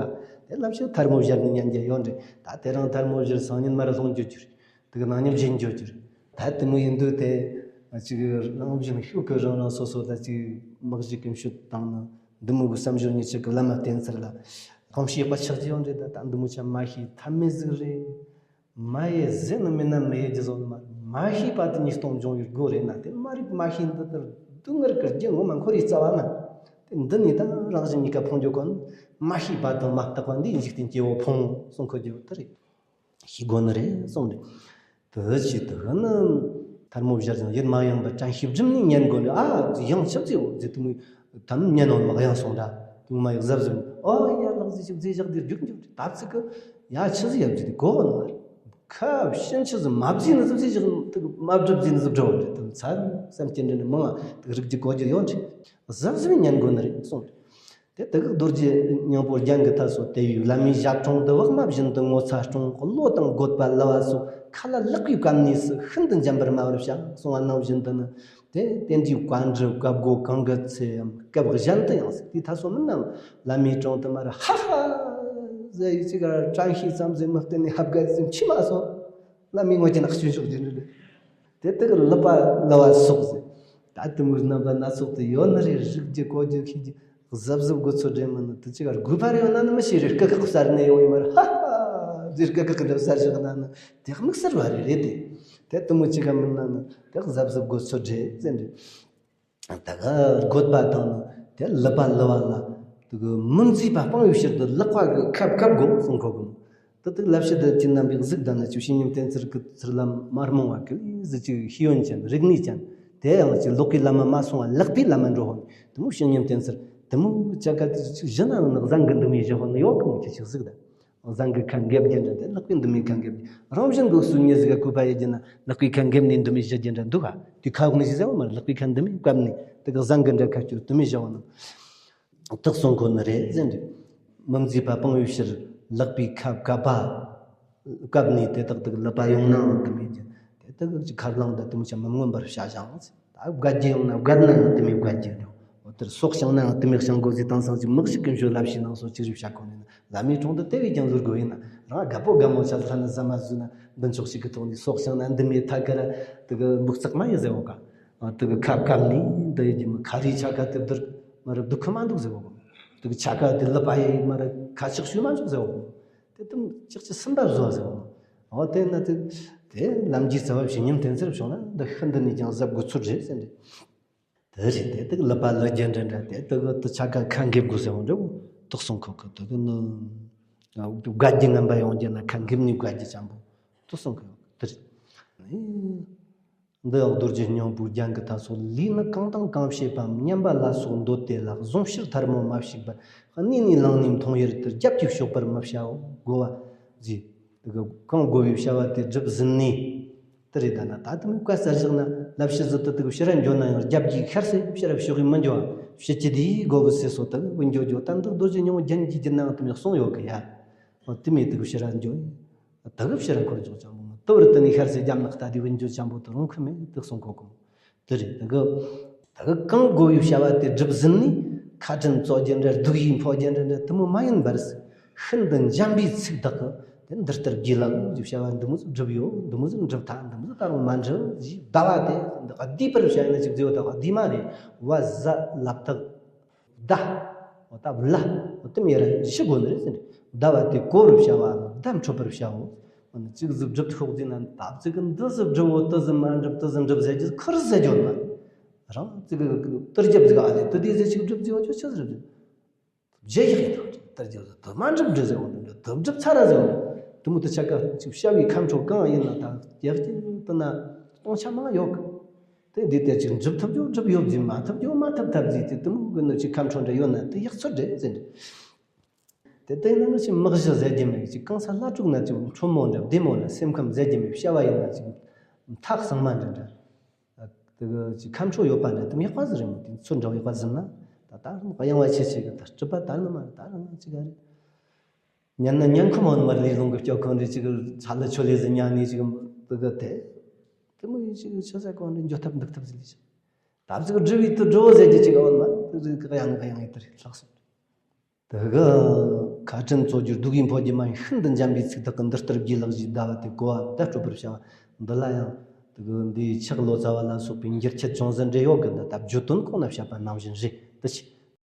དེ་ལབ་ཤེས་ཐལ་མོ་སྦྱར་ནས་ཉན་རྒྱུ་ཡོད་འདྲ། ད་དེ་རིང་ཐལ་མོ་སྦྱར་སང་ཉིན་མར་ལྷུང་རྒྱུ་གྱུར། དེ་གི་ནང་ཉིན་བཞིན་འགྱོ་རྒྱུ་རེད། ད་དེ་མོ་ཡིན་དུས་དེ་ཅིག་རང་བཞིན་ཤུགས་ཀྱིས་རང་རང་སོ་སོ་ལ་ཅིག་དམག་ཞིག་གི་ཤུགས་བཏང་ན་འདི་མོ་གི་བསམ་སྦྱོར་ཉིད་ཅིག་གི་བླ་མ་བསྟེན་ཚུལ་ལ་གོམས་གཤིས་པ་ཆགས་ཀྱི་ཡོད་འདྲ། ད་ད་འདི་མོ་ཆ་མ་ཤེས་ཐབས་མེད་ཟིག་རེད། མ་ཡེ་ཟེར་ནི་མིན་ན་མི་ཡེ་རྒྱུ་ཟོ་ནི་མ་རེད། མ་ཤེས་པ་དེ་ཉིས་སྟོང་འབྱུང་བའི་སྒོ་རེད་ན། དེ་མ་རིག་མ་ཤེས་འདི་ལྟར་སྡུག་བསྔལ་གི་རྒྱུ་ངོ་མ་འཁོར་བའི་རྩ་བ་མིན། དེ་འདི་ནས་ད་རང་བཞིན་གཉིས་ཀ་ཕུང་རྒྱུ་ཀུན། མ་ཤེས་པ་དང་མ་བརྟགས་པ་འདིས་འཇིག་རྟེན་སྐྱེ་བོ་ཕུང་གསུང་ཁོ་རྒྱུ་དེ་རེད། ཤེས་དགོས་ནི་རེད་གསུངས་ཏེ། དེ་ཅི་དེ་ནི་ཐལ་མོ་སྦྱར་ཞིང་ཡིད་མ་གཡེང་བར་དྲན་ཤེས་སྒྲིམ་ནས་ཉན་དགོས་ནི། ཨ་ཡང་ཆབ་ཙེ་འོ་ཟེར་དུ་མོ་དམ་ཉན་ནོ་མ་གཡེང་སོང་འདྲ། དུ་མ་ཡག་གཟབ་གཟབ་ཨོ་ཡ་ལག་ཟིག་ཅིག་ཟིག་བཞག་དེ་རྒྱུག་འགྱོ་དེ་ད་ཚིག་གི་ཡ་ཆི་ཟིག་ཡ་བརྗོད་དེ་གོ་གོ་ནི་མ་རེད། ཁ་ཕྱིན་ཆི་ཟིག་མ་བརྗེས་ནི་ཟིག་ཟིག་བཞག་དུ་མ་བསྒྲུབ་བརྗེས་ནི་ཟིག་འགྲོ་བ་རེད། དུ་ཚ་བསམ་སྐྱེ་འདྲ་ནི་མང་ང་དུ་རིག་རྒྱུ་གོ་རྒྱུ་ཡོད་འདྲ། གཟབ་གཟབ་ཉན་དགོས་ནི་རེད་གསུངས་ཏེ། དེ་དེ་གི་རྡོ་རྗེ་སྙིང་པོ་རྒྱན་གྱི་ཐད་སོ། དེ་ཡི་བླ་མའི་ཞབས་དྲུང་དུ་བག་མ་བཞིན་དུ་ངོ་ཚ་སྲུང་། བློ་དང་རྒོད་པ་གླུ་བ་སོགས་ཁ་ལ་ལག་པའི་བཀབ་ནས་སུ་ཤིན་ཏུ་འཇམ་པར་སྨྲ་བར་བྱ་གསུང་བ་ནང་བཞིན་དུ་ནི། དེ་དེ་འདྲའི་བཀའ་འདྲི་བཀའ་བསྒོ་གང་གི་ཚེ་ཡང་སྐབས་གཞན་དུ་ཡང་སྲིད་དེའི་ཐད་སོ་མིན་ནམ་བླ་མའི་དྲུང་དུ་མར་ཧ་ཧ་ཟེར་ཡི་ཅིག་ག་དྲན་ཤེས་ཙམ་ཟིག་མི་བསྟན་ནས་ཧབ་ག་ཟིག་མཆི་མ་སོ། བླ་མའི་ངོ་ཅན་ནག་ཆུ་ཞོག་རྒྱུ་འདྲ་རེད། དེ་དག་ལུ་པ་ལུ་བ་སོགས་ཟེར། ད་དུ་མོ་རྣམ་པ་སྣ་ཚོགས་དེ་ཡོད་ནི་རེད། རིག་རྒྱུ་གོ་རྒྱུ་ཤེས་རྒྱུ་གཟབ་གཟབ་དགོས་ཚོད་རེད། མིན་ནི་དུ་ཅི་གར་དགོས་པ་རེ་ཡོད་ན་ནི་མི་ཤེས་རེད། སྐུ་ཁག་གསར་ནས་ཡོང་ཡི་མ་རེད། ཧ་ཧ་ཟེར་སྐུ་ཁག་གི་འདྲ་གསར་ཞིག་ན་ནི་དེ་དམིགས་བསལ་བ་རེ་རེད་དེ། དེ་དུ་མོ་ཅི་ག་མིན་ན་ནི་དེ་གཟབ་གཟབ་དགོས་ཚོད་རེད་ཟེར་འདྲི། ད་ག་རྒོད་པ་དང་ནི་དེ་ལུ་པ་ལུ་བ་ལ་ དེ་གི་མི་མཛེས་པ་སྤང་བའི་ཕྱིར་དུ་ལག་པ་གི་ཁ་བཀབ་དགོས་གསུང་གོ་གི། དེ་དག་ལབ་ཕྱི་དུ་ཁྱེད་རྣམ་པས་གཟིགས་དང་ན་ཅིག་བཤེས་གཉེན་བསྟེན་ཚུལ་གི་ཚུལ་ལམ་མ་རྨོངས་བ་གི་ལས་གཟི་ཅིག་ཤེས་ཡོན་ཅན་རིག་གནས་ཅན། དེ་ཡང་ཅིག་ལོག་གི་ལམ་མ་མ་སོང་བ་ལེགས་པའི་ལམ་མ་འགྲོ་ཧོན། དེ་མོ་བཤེས་གཉེན་བསྟེན་ཚུལ་དེ་མོ་ཅག་ག་དེ་ཅིག་གཞི་ན་ནི་བཟང་གི་འདུ་མི་བཞི་ཧོན་ཡོད་གི་མོ་ཁྱེད་ཅིག་གཟིགས་དང་། བཟང་གི་ཁ་འགེབ་རྒྱུ་འདྲ་དེ་ལེགས་པའི་འདུ་མི་ཁ་འགེབ་རྒྱུ། རང་བཞིན་གི་སུ་ཉིད་ཟིག་ག་བཀོད་པ་ཡེ་རྒྱུ་ན་ལེགས་པའི་ཁ་འགེབ་ནས་འདུ་མི་བཞི་རྒྱུ་འདྲ་འདུག་ག་དེ་ཁ་འོག་ནས་ཞིག་ཟེར་བ་མ་ལེགས་པའི་ཁ་འདུ་མི་བཀབ་ནས་དེ་གི་བཟང་གི་འདྲ་ཁ་སྐྱོར་འདུ་མི་བཞི་ཧོན། དག་སོང་ཁོ་ནི་རེད་ཟེར་འདུག་མི་མཛེས་པ་སྤང་བའི་ཕྱིར་ལག་པའི་ཁ་བཀབ་པ། བཀབ་ནས་དེ་དག་དག་ལག་པ་ཡོང་ནའང་དུ་མེད་ཀྱི། དེ་དག་ཅིག་ཁ་རླངས་དང་དུ་མོ་ཆ་མི་མངོན་པར་བྱ་ཞིང་། ད་བཀའ་རྒྱུ་ཡོང་ན་བཀབ་ནའང་དུ་མེད་བཀའ་རྒྱུ་འགྲོ། འོ་དེར་སྲོག་བྱང་ནའང་དུ་མེད་བྱང་དགོས་ཟེར་དང་སང་ཅིག་མི་ཞིག་གི་མཆོད་ལབ་ཤེས་ནང་སོ་ཅིག་རིག་བྱ་ཁོ་ནས་ན་བླ་མའི་དྲུང་དུ་དེ་བས་ཀྱང་ལུར་དགོས་ཡིན་ན་རང་དགའ་པོ་དགའ་མོ་ཆ་ལྷ་ནི་ཟ་མ་ཟོས་ན་འདི་ཕྱོགས་ཤིག་གི་ཐོག་ནས་སྲོག་བྱང་ན་འདི་མེད་ཐ་ཀ་ར་དུ་གི་འབུག་ཙག་མ་ཡིན་ཟེར་བོ་ཀ་དུ་གི་ཁ་བཀབ་ནས་འདི་ཡི་མི་ཁ་རིའི་ཆ་ཀ་དུ་བསྡུར་མ་རབ་སྡུག་ཁུ་མ་འདུག་ཟེར་བོ་དུ་གི་ཆ་ཀ་དུ་ལི་པ་ཡི་མ་ར་ཁ་ཆག་ཤུལ་མ་འཇུག་ཟེར་བོ་དེ་དུ་ཅག་ཅི་སུན་པ་བཟོ་ཟེར་བོ་འོ་དེ་ན་དུ་དེ་ལམ་གྱི་རྩ་བ་བྱེད་ཉམས་དེ་ཚར་བྱུང་ན་འདི་ཤིན་ཏུ་ནས་ཀྱང་གཟབ་དགོས་ཚུལ་རེད་ཟེར་འདི། དེ་རེད་དེ་དག་ལི་པ་ལི་རྒྱན་འདྲ་འདྲ་དེ་དག་དུ་ཆ་ཀ་ཁ་འགེབ་དགོས་ཟེར་བ་འདྲ་བོ་དག་སོང་ཁོ་ཁོ་དག་ནི་བཀའ་རྒྱུ་ངན་པ་ཡོང་རྒྱུ་ན་ཁ་འགེབ་ནི་བཀའ་རྒྱུ་ཅན་པོ་དག་སོང་ཁོ་དེ་རེད། འདི་ཡང་རྡོ་རྗེ་སྙིང་པོའི་རྒྱན་གྱི་མཐའ་སོགས་ལས་ནི་གང་དང་གང་བྱེད་པའམ་སྙམ་པ་ལ་སོགས་འདོད་དེ་ལ་གཟུང་ཕྱིར་ཐལ་མོ་མ་ཞིག་པར་གནས་ནས་ལངས་ནས་མཐོང་ཡུལ་དུ་རྒྱབ་ཀྱིས་གཤོག་པར་མི་བྱའོ། དགོས་པ་ཟེར། དེ་གི་གང་དགོས་པའི་བྱ་བ་དེ་སྒྲུབ་ཟིན་ནས། དེ་རེད་ད་ན་ད་དུ་མི་བཀའ་སྩལ་བཞག་ན་ལབ་ཕྱི་ཟིག་ཏུ་དེ་གི་ཕྱི་ར་འགྱོ་ན་ཡང་རྒྱབ་ཀྱིས་ཤར་སེ་ཕྱི་ར་ཕྱོགས་ཀྱིས་མི་འགྱོ་བ་ཕྱི་ཀྱི་དེའི་དགོས་པའི་སེ་སོ་དེ་གི་བུ་འགྱོ་འགྱོ་ད་འདི་རྡོ་རྗེ་སྙིང་པོ་རྒྱན་གྱི་རྒྱུད་ནའང་དུ་མི་གསུང་ཡོད་གི་ཡ། དེ་མེད་དེ་གི་ཕྱི་ར་འགྱོ། དེ་གི་ཕྱི་ར་འཁོར་འཇོག་ཅང་པོ་མི་དེ་བར་དུ་ནི་ཤར་སེ་རྒྱབ་ནག་ལྟ་དེ་བུ་འགྱོ་ཅང་པོ་དུ་རུང་ཁུ་མེད་དེ་གསུང་གོ་གོ། དེ་རེད་དེ་གི། དེ་གི་གང་དགོས་པའི་བྱ་བ་དེ་སྒྲུབ་ཟིན་ནས་ཁ་དྲིན་གཙོ་རྒྱུ་འདྲ་སྡུག་ཡིས་འཕོ་རྒྱུ་འདྲ་འདྲ་དེ་མོ་མ་ཡིན་པར། ཤིན་ཏུ་འཇམ་པའི་ཚིག་དག་གི་དེ་འདི་ལྟར་དགེ་ལགས་ཀྱི་བྱ་བ་འདི་མོ་ཟིག་སྒྲུབ་ཡོད་འདི་མོ་ཟིག་འགྲུབ་ཐལ་འདི་མོ་ཟིག་ད་རུང་མ་འགྲུབ་ཞེས་བརྡ་བ་དེ་འདི་ག་བསྡུས་པར་བྱ་ཡིན་ན་ཅིག་བརྗོད་ད་ག་བསྡུས་མ་རེད། བ་ཟ་ལབ་དག་བརྡ། འོ་ད་བླ། འོ་དེ་མི་ར་ཞི་དགོས་ནི་རེད་ཟེར་ནས། བརྡ་བ་དེ་གོ་བར་བྱ་བ་བརྡ་འཕྲོད་པར་བྱའོ། འོ་ན་ཅིག་ཟིག་སྒྲུབ་ཐོག་ཟིན་ན་ད་ཅིག་གི་འདི་ཟིག་སྒྲུབ་འོ་དེ་ཟིག་མ་སྒྲུབ་དེ་ཟིག་སྒྲུབ་ཟེར་རྒྱུ་ཁུར་ཟེར་རྒྱུ་མ་རེད། རང་ཅིག་གི་དུར་རྒྱབ་ཟིག་ཨ་ལས་དུ་དེ་ཟེར་ཅིག་སྒྲུབ་ཟིག་འོ་ཅོ་ཆི་ཟིག་སྒྲུབ་ཟིག་རྗེས་ཡག་ཡིན་དང་དུར་རྒྱབ་ཟིག་དུ་མ་སྒྲུབ་འདྲི་ཟེར་འོ་འདི་འདྲ་དུ་སྒྲུབ་ཚར་ར་ཟེར་འོ་འདི་མོ་དུ་ཆ་ག་ཅིག་བྱ་བའི་ཁམས་ཁྲོ་གང་ཡིན་ན་ད་ཡག་ཅིག་དུ་ན་སྟོང་ཆ་མང་ཡོད་གི། དེ་འདི་ལྟར་ཅིག་འགྲུབ་ཐུབ་རྒྱུ་འགྲུབ་ཡོད་ཟིག་མ་ཐུབ་རྒྱུ་མ་ཐུབ་ཐབས་ཟིག་དེ་དུ་མོ་གི་ནུ་ཅིག་ཁམས་ཁྲོ་འདྲ་ཡོད་ན་དེ་ཡག་ཚོད་རེད་ཟེར་འདྲི། དེ་ལྟ་ཡིན་ན་ནུ་ཅིག་མི་གཞི་ཟེར་རྒྱུ་མེད་ཅིག་གང་ས་ལྷ་དྲུག་ན་ཅིག་ཁྲོ་མོ་འདྲ་བདེ་མོ་ལ་སེམས་ཁམས་ཟེར་རྒྱུ་མེད་བྱ་བ་ཡིན་ན་ཅིག་མཐའ་གཙང་མ་འདྲ་འདྲ། དེ་གི་ཅིག་ཁམས་ཁྲོ་ཡོད་པ་འདྲ་དེ་མོ་ཡག་པ་ཟིག་རེད་མོ་དེ་ཚོད་འདྲ་ཡག་པ་ཟིན་ན་ད་ད་གཡེང་བ་ཆེ་ཆེ་གི་ད་སྤྲུལ་པ་ད་ནི་མ་ད་རང་ཅིག་ག་རེད། ཉན་ན་ཉན་ཁོ་མོ་ནི་མར་ལས་ལོང་གི་སྐྱོ་ཁོང་རེ་ཅིག་ཚ་ལ་ཆོ་ལེ་ཟི་ཉན་ནི་ཅིག་དེ་གི་དེ་དེ་མོ་ཡི་ཅིག་ཆོ་ས་གོང་རེ་འཇོ་ཐབས་འདུག་ཐབས་ཟིག་ལས་ཅིག་ད་ཅིག་སྒྲུབ་ཡི་དུ་སྒྲུབ་ཟེར་གྱི་ཅིག་འོ་མ་དེ་གི་གཡང་གི་གཡང་ཡི་དེ་རེད་ལགས་སོ། དེ་གི་ཁ་དྲིན་གཙོ་རྒྱུ་སྡུག་ཡིས་འཕོ་རྒྱུ་མ་ཡིན་ཤིན་ཏུ་འཇམ་པའི་ཚིག་དག་གི་འདི་ལྟར་དགེ་ལགས་ཞེས་བརྡ་བ་དེ་གོ་བ་བརྡ་སྤྲོད་པར་བྱ་བ་འདི་ལ་ཡང་དེ་གི་འདིའི་ཕྱག་ལོ་ཙཱ་བ་ལ་སོགས་པའི་འགྱུར་ཁྱད་ཅུང་ཟད་འདྲེ་ཡོད་གི་འདི་ལྟ་བརྗོད་དོན་གོང་ན་བཤད་པ་ནང་བཞིན་རེད་དེ་ཆེ།